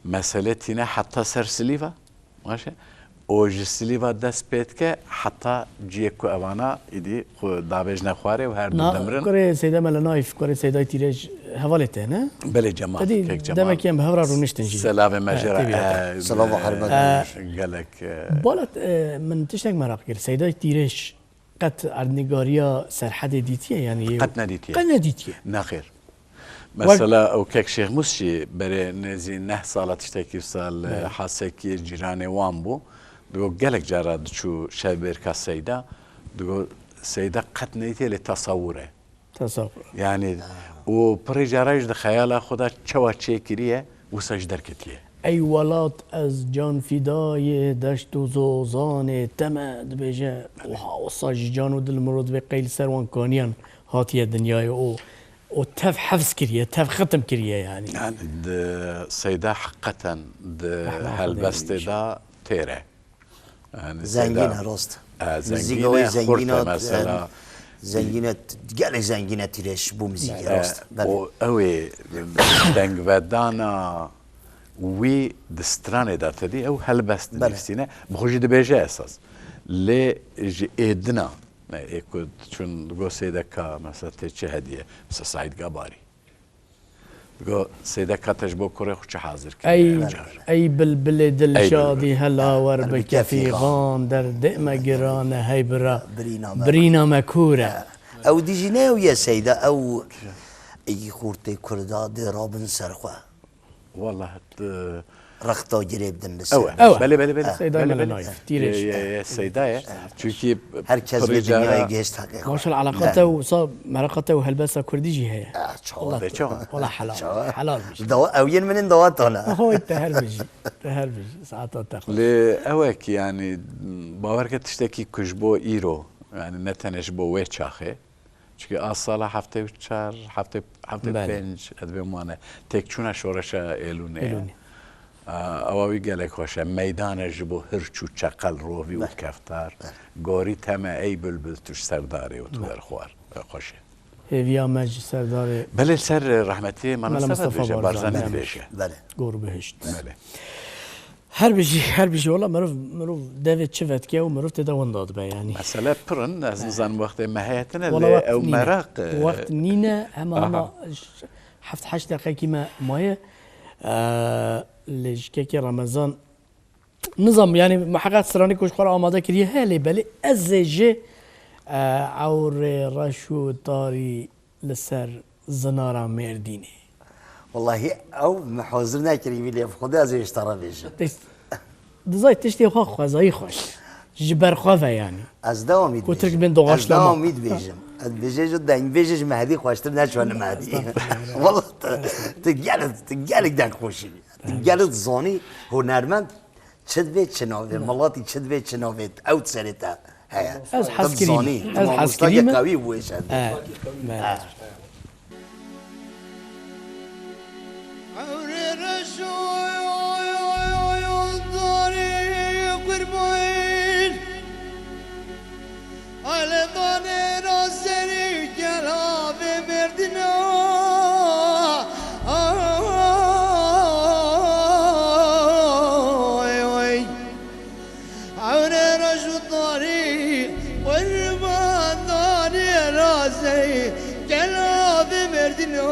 mesele tîne heta ser silîva, baş e? Û ji silîva dest pê dike heta ciyê ku evana îdî xwe davêjne xwarê û her du Na, dimrin. Kurê Seyda Mela Naîf, kurê Seyda Tîrêj hevalê te ne? Belê Cemal, Te dî kek Cemal. Demekî em bi hev re rûniştin jî. Selavê me He, jê re, tê bî e, hata. Selava hurmet. E, gelek, e, Balat, e, min tiştek meraq kir. Seyda Tîrêj qet erdnîgariya Serhedê dîtiye, yani yê Qet nedîtiye. Qet nedîtiye. Nexêr. Wek Mesela ew kek Şêxmûs jî berê nêzî neh sala tiştekî wisa li Belê. Hasekiyê cîranê wan bû. Digo gelek cara diçû şevbêrka Seyda. Digo Seyda qet nedîtiye lê tesewur e. Tesewur. Yani û pirê cara jî di xeyala xwe de çawa çêkiriye, wisa jî derketiye. Ey welat ez can fidayê deşt û zozanê te me dibêje. Wiha wisa ji can û dil mirov dibê qey li ser wan kaniyan hatiye dinyayê û, û tev hefz kiriye, tev xitim kiriye yani. Yani di Seyda heqeten di Rehma Xwedê helbestê de têr e. Yani Zengîn Seyda, e, rast. e, Muzîka zengîn wê e, xurt e zengîna, mesela. e, zengîne, gelek zengîne Tîrêj bo muzîkê, E, rast. Belê. O, ew ê dengvedana wî di stranê de tedî, ew helbest Belê. Nivîsîne. Bi xwe jî dibêje esas. Lê ji êdina, ne, ê ku çûn go Seyda ka, mesela tê çi hediye? Mesela Saîd Gabarî. Digo, Seyde ka te ji bo kurê xwe çi hazir kiriye? Ey, car. Ey bilbilê dilşadî, Ey bilbil. Hela wer bi kefî xan, derdê me giran e, hey bira, birîna me, birîna me kûr e. Ew dî jî ne ew ye Seyda, ew ey xortê kurda dê rabin ser xwe. Wallah, Rexta girê bidin li ser. Ew e. Ew e. Belê, belê, belê. Seyda Belê, belê. Melenayev, Tîrêj. Ye, ye, Seyda ye. Çünkü Her kes pirî vê dinyayê cara gihişt heqê xwe. Maşallah, eleqa te û sa, mereqa te û helbesta kurdî jî heye. Ah, çawa. Wala, Bê çawa. Wala helal. Çawa. Helal bir şey. Dawa, ew yên min in dawa tane. Hoy, te her bijî. Te her bijî. Saeta te xweş. Lê ew e ki yani, bawer ke tiştekî ku ji bo îro, yani ne tenê ji bo wê çaxê, Çikî a sala heftê û çar, heftê, heftê û pênc, Belê. Ez bêm wane. Têkçûna şoreşa Êlûnê ye. Êlûnê. A, ewa wî gelek xweş e. Meydan e ji bo hirç û çeqel, rovî û Belê. Keftar. Belê. Gorî teme ey bilbil tu ji Serdarê û tu Belê. Derxwar. E, xweş e. Hêviya me ji Serdarê Belê ser rehmetî Mela Mela Mustafa Mustafa dibêje, Barzanî. Barzanî Belê. Dibêje. Belê. Gor bihişt. Belê. Her bijî, her bijî, wala mirov, mirov devê çi vedike û mirov tê de winda dibe, yanî. Mesele pir in, ez nizanim wextê me heye tine, wala lê wext ew nîne. Meraq, e, wext nîne, hema, aha, hema ş-, heft heşt deqekî me maye. E, lê ji kekê Remezan, nizam, yanî, miheqeq stranê ku ji xwe re amade kiriye heye, lê belê ez ê jî, e, ewrê reş û tarî li ser zinara Mêrdînê. Wellahî ew me hazir nekirî wî, lê bi Xwedê ez ê ji te re bêjim. Tişt-, dizay tiştê xwe xwezayî xweş. Ji ber xwe ve yanî. Ez dewamî dibêjim. Ku Tirk bên doğaçlama. Ez dewamî dibêjim. Ez dibêjim ji dengbêjê ji Mehdî xweştir neçûne Mehdî. Estağfurullah. Wallah tu, tu gelek, tu gelek dengxweş î. Tu gelek zanî, hunermend. Çi divê çi navê, miletî çi divê çi navê, ew di serê te heye. Ez hez kirî me. Ez hez kirî me. Qewî bû êşe. He, belê. He. Ewrê reş û darê qurban. Aile danê ra serê gel avê Mêrdîna. Ay, ay. Ewrê reş û darî qurban danê ra serê gel avê Mêrdîna.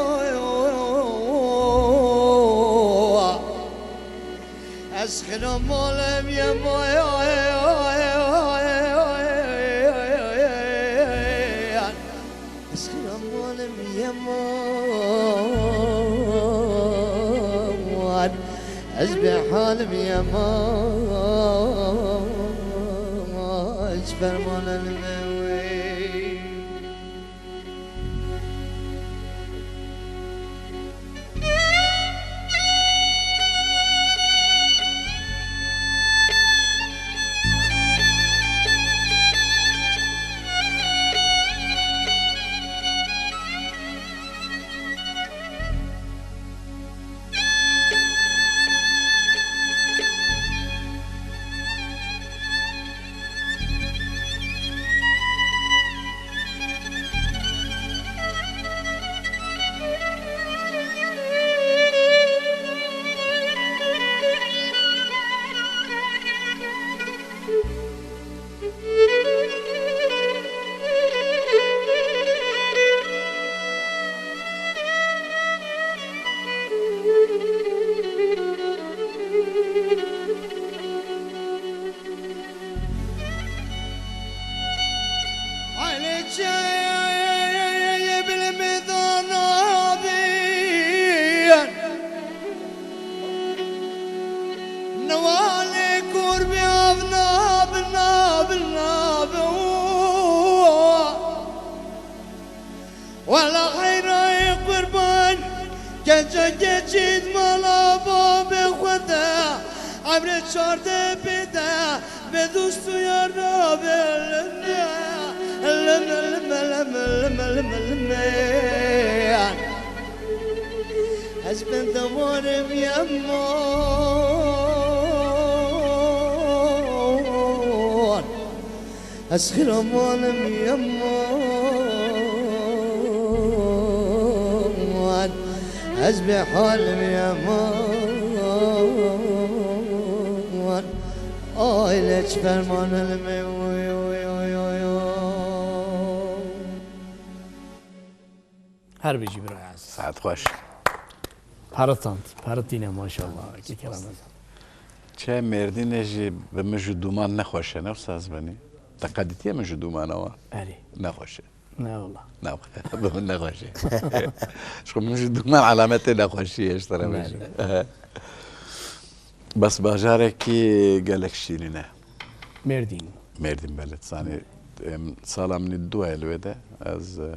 Ez xira malem yema. Ez xira malem yema. Ez bê halim yema. Ez fermanan me wê. Newalê kurbî av nav, nav, nav. Wela heyrayê qurban, genca geçî di mala babê xwe de, emrê çardeh pê de, bê dost û yar nabe, lim, lim, lim. Ez bende warim yeman. Ez xiraman im yeman, ez bêhal im yeman. Aile çi ferman ilmê, oy, oy, oy, oy, oy. Her bijî birayê ezîz. Saet xweş. Peritand, peritîne maşallah. Kekê Remezan. Çi Mêrdînê jî bi mij û dûman nexweş e, ne wisa ez benî? Te qedîtiye mij û dûmana wan? Erê. Nexweş e. Ne wala. Ne, bi min nexweş e. Ji xwe mij û dûman alametê nexweşî ye, ji te re bêjim. Belê. Bes bajarekî gelek şîrîn e. Mêrdîn. Mêrdîn, belê. Zanî, em, sala min ê dua ye li wê de. Ez, e,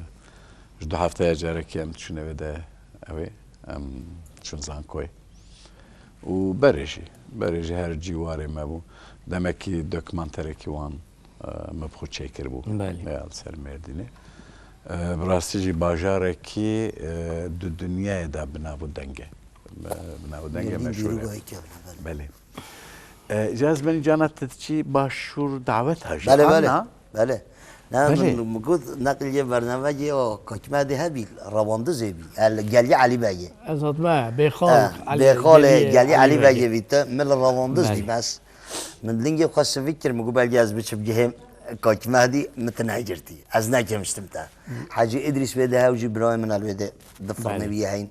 ji du hefteya carekî em diçûne wê de, ew ê, em diçûn zankoyê. Û berê jî, berê jî her cîwarê me bû. Demekî dokumanterekî wan, e, me bi xwe çêkiribû. Belê. Ya, li ser Mêrdînê. E, bi rastî jî bajarekî, e, di dinyayê de bi nav û deng e. Bi, bi nav û dengê meşhûr e. Mêrdîn dîrokekî hebû, belê. Belê. E, îca ez benî cana te diçî başûr dawet hajî. Belê, belê. Ana? Belê. Ne, Belê. min, min got, neqliyê bernameyê o Kakî Mehdî hebî, rewandizê bî. El, Gelî Elî Begê. Ez hatime, Bêxal, Eh, Elî, Bêxalê Gelî, Gelî Elî Elî Begê. Begê bî te, min li rewandiz Belê. dî bes. Min lingê xwe sivik kir, min got, belkî ez biçim gihêm Kakî Mehdî, min te negirtî. Ez nekemiştim te. Hecî Îdrîs wê de hew jî birayê min el wê de di firnê Belê. wî ye heyn.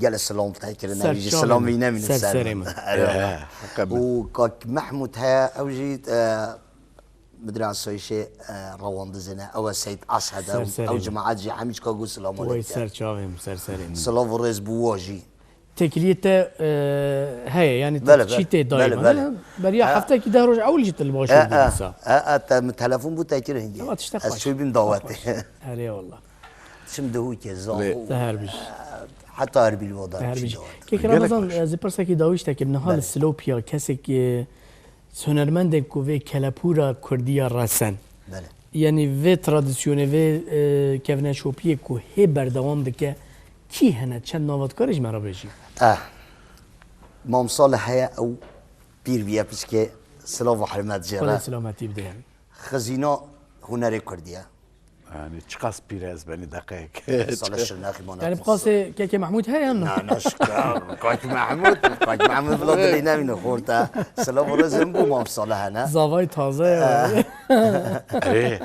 Gelê silam te kirin, Ser ew jî çavê silam min. wî nemînin Ser ser serê min. min. Erê Ya, wala. heqe min. Û Kak Mehmûd heye, ew jî, e, Midirê Asayişê, e, rewandizê ne. Ew e Seyd Ashed e, Ser serê ew min. cemaet jî hemî çika got silam Way aleyke. ser çavê min, ser serê min. Silav û rêz bi wa jî. Têkiliyê te, e, heye, yanî te Bele, çî bele, tê dayê bele, mane. bele. Beriya Ha. heftekî deh roj ewil jî tu li baş E, bû e, dîsa. e, e, te min telefon bû te kir hingê. Ama tiştek Ez xweş. çûbîm dawetê. Erê wallah. Çim dihûkê, Lê- zaxû. Te her bijî. Heta Erbil û Te her Darbişî bijî. dawetê. Kêkira Gelek Ramazan, baş. ez ê pirsekî dawî ji te kim. Niha li Belê. Silopîya kesek, e, hunermendên ku vê kelepûra kurdî ya resen. Belê. Yanî vê tradisyonê, vê, e, kevneşopiyê ku hê berdewam dike, kî hene, çend nava dikare ji me re bêjî? Eh, Mam Salih heye, ew pîr bûye piçkê, silav û hurmet jê Xwedê re. silametî bide. Xizîna hunerê kurdî ye. Yani çiqas pîr e ez benî deqeyek. Salih Şirnexî mana Yani bi qasê Kekê Mehmûd heye yan na? Na, na, şikar. Kak Mehmûd, Kak Mehmûd bila dilê nemîne xorta. Silav û rêzim bû Mam Salih hene. Zavay taze ya. Erê.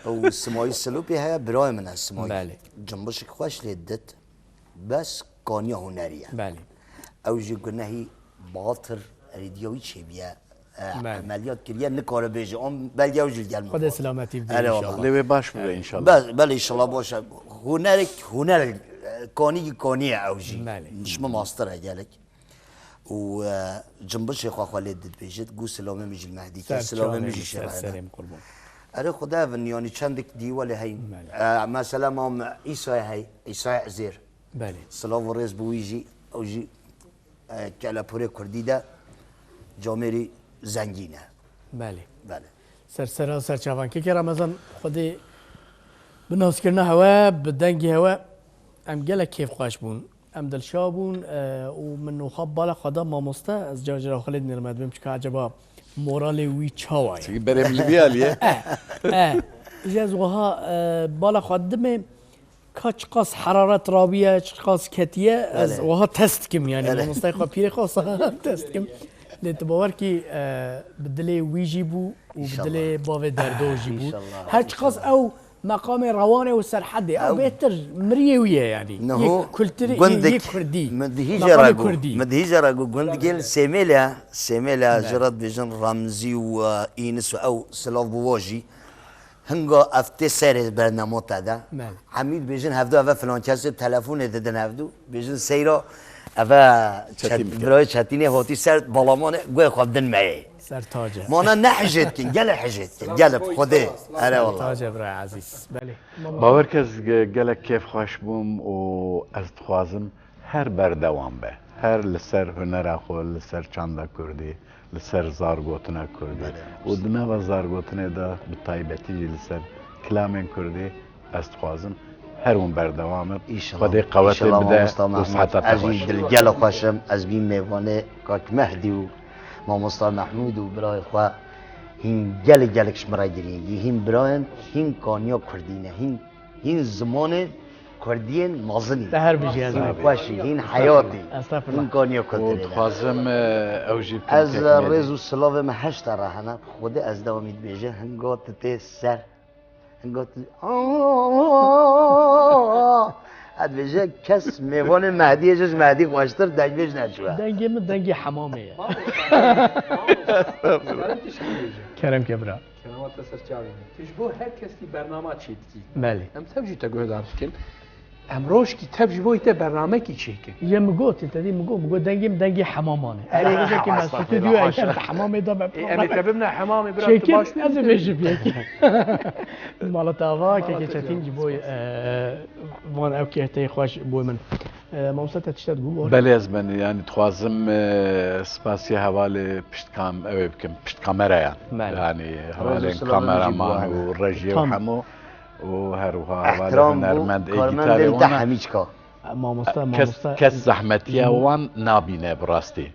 Û Simayî Silopî heye, birayê min e Simayî. Belê. Cimbişik xweş lê dit. Bes kaniya hunerî ye. Belê. Ew jî gunehî batir rêdiya wî çêbûye. E, Belê. emeliyat kiriye, nikare bêje. Am belge ew jî li gel min Xwedê xwar. silametî bide Erê inşallah. wallah. Lê wê baş bû inşallah. Be-, belê inşallah baş e. Hunerek, huner, e, kanî kanî ye ew jî. Belê. Ji min mastir e gelek. Û, e, cimbişê xwe xwe lê dibêjit, gu silamê min jî li Mehdî ke, Ser silamê çavê min min, jî ser şêwayê serê ne. min qurban. Erê Xwedê evin, yanî çendik dî welê heyn. Belê. E, mesela mam Îsayê hey, Îsayê Ezêr. Belê. Silav û rêz bi wî jî, ew jî, e, kelepûrê kurdî de camêrî zengîn e. Belê. Belê. Ser sera ser çavan. Kekê Ramazan, Xwedê bi naskirina hewe, bi dengê hewe, em gelek kêfxweş bûn. Em dilşa bûn, e, û min noxa bala xwe da mamoste, ez car cara xwe lê dinêrim, ez dibêm çika eceba moralê wî çawa ye? Çikî berê min li vî alî ye. Eh, eh. Ji ez wiha, e, bala xwe didimê, ka çiqas heraret rabiye, çiqas ketiye, ez Belê. wiha test dikim, yani Belê. mamostayê xwe, pîrê xwe wisa test dikim. Lê tu bawer kî, e, bi dilê wî jî bû û bi İnşallah. dilê bavê Derdo jî bû. İnşallah, Her çiqas inşallah. ew meqamê rewanê û serhedê, ew Ew bêtir miriyê wî ye, yani. Niho Yek kulturî, gundek, yek kurdî. min dihî Meqamê jera gu, kurdî. min dihî jera gu gundgên Sêmêlya, Sêmêlya Belê. ji re dibêjin Remzî û, e, Înis û ew silav bi wa jî. Hinga ev tê serê bernama te de. Belê. Hemî dibêjin hevdu eve filan kesê telefonê didin hevdu. Bêjin seyra eve Çetîn Çet-, bike. birayê Çetînê hatî ser balamanê guhê xwe bidin meyê. Ser tac e. Mana ne hijêt kin, gelê hijêt kin, gelê bi Xwedê. Ere wala. Tac e bira ezîz. Belê. Bawer ke ez ge-, gelek kêfxweş bûm û ez dixwazim her berdewam be. Her li ser hunera xwe, li ser çanda kurdî, li ser zargotina kurdî. Belê. Û di nava zargotinê de bi taybetî jî li ser kilamên kurdî ez dixwazim her hûn berdewam in. Înşallah. Xwedê qewetê Înşallah, bide mamosta û Mehmet. siheta te Ez jî xweş. dilgela xweş im. Ez bî mêvanê Kak Mehdî û mamosta Mehmûd û birayê xwe. Hîn gelek gelek ji min re girîng î. Hîn birayên, hîn kaniya kurdî ne. Hîn, hîn zimanê kurdiyên mezin î. Te her bijî ez Hîn ê. xweş î, hîn heyat î. Estağfurullah. Hîn kaniya Û kurdî ne. dixwazim, e, ew jî Ez, e, rêz û silavê min heşta re hene. Xwedê ez dewamî dibêje, hinga tu tê ser. Hinga tu, ez dibêje, kes mêvanê Mehdiyê ji Mehdî xweştir dengbêj neçûye. Dengê min dengê hemamê ye. Kerem ke bira. Kerema te ser çavê min. Tu ji bo her kesî bernama çêdikî. Belê. Em tev jî te guhdar dikin. Em rojkî tev ji bo te bernamekî çêkin. Ye min got, te dî min got, min got dengê min dengê hemaman e. Erê, Erê rojekê me stûdyoya kem di hemamê de me Ê, em ê te bibne hemamê bira tu çêkin, baş ez ê bêjim yekî. Mala te ava, Mala kekê te Çetîn ciwan. ji bo, e, van ew kêhteyê xweş bo min. E, mamoste te tiştek bû, bor? Belê ez benî, yanî dixwazim, e, spasiya hevalê pişt kam-, ew ê bikim, pişt kamerayan. Belê. Yanî Rêz û hevalên silavê min jî kameraman bo û hene. rejiyê û Tam. hemû û her wiha hevalê Ehtiram bû hunermend ê gîtarê karmendên te wana. hemî çika. Mamoste, Kes, mamoste. kes zehmetiya Ji wan nabîne bi rastî.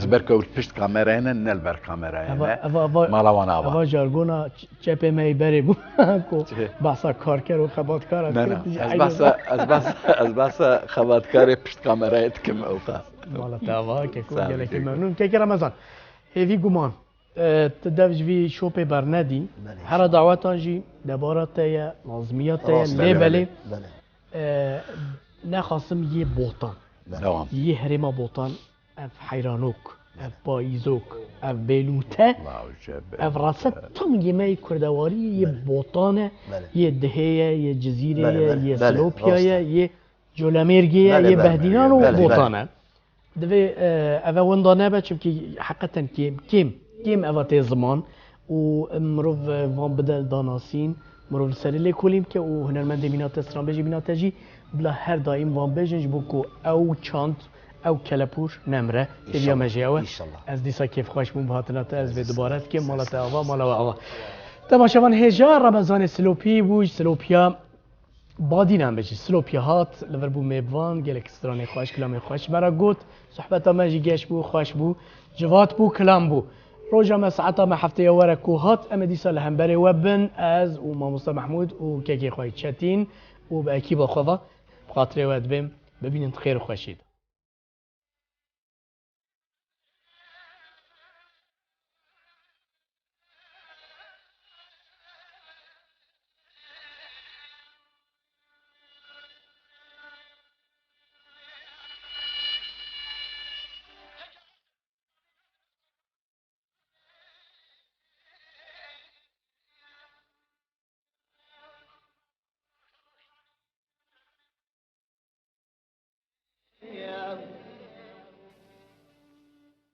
Ji ber ku ew li pişt kamerayê ne, ne li ber kamerayê Eva, ne. eva, eva, Mala wan ava. Eva jargona ç- çepê me yê berê bû ku Çi? bahsa karker û xebatkar Ne, ne. dikir. Ez behsa, ez behsa, ez behsa xebatkarê pişt kamerayê dikim ew qas. Mala te ava, keko Sağ ol, gelekî keko. memnûn. Kekê Remezan, hêvî guman. E, tu dev ji vî şopê bernedî. Belê, Hera dawetan jî debara te ye, lazimiya te ye, Rast, lê belê, belê. Belê. E, nexasim yê Botan. Devam. Yê herêma Botan, ev heyranok, ev payîzok, ev bêlûte, Lawje be. ev rase tam yê me yê kurdewarî yê Botan e, Belê. yê Dihê ye, yê Cizîrê Belê, ye, belê, yê belê, Silopya rast ye, e. Yê Colemêrgê ye, Belê, yê belê, Behdînan û belê, Botan belê. e. Divê e, eve winda nebe, çimkî heqeten kêm, kêm, kêm eva tê ziman û mirov e, van bide danasîn, mirov li serê lê kolî bike û hunermendê mîna te, stranbêjê mîna te jî bila her daîm van bêjin, ji bo ku ew çand, ew kelepûr nemre. Hêviya İnşallah, me jî ew e. inşallah. Ez dîsa kêfxweş bûm bi hatina te, ez vê dubare dikim, mala te ava, mala we ava. Temaşevan, hêja Remezanê Silopî bû, ji Silopya Badînan be jî Silopya hat, li vir bû mêvan, gelek stranê xweş, kilamê xweş me re got. Sohbeta me jî geş bû, xweş bû, civat bû, kilam bû. Roja me, saeta me heftê ya were ku hat, em ê dîsa li hemberê we bin, ez û mamoste Mehmûd û kekê xwe Çetîn û bi ekîba xwe ve bi xatirê we dibêm, bibînin di xêr û xweşî de.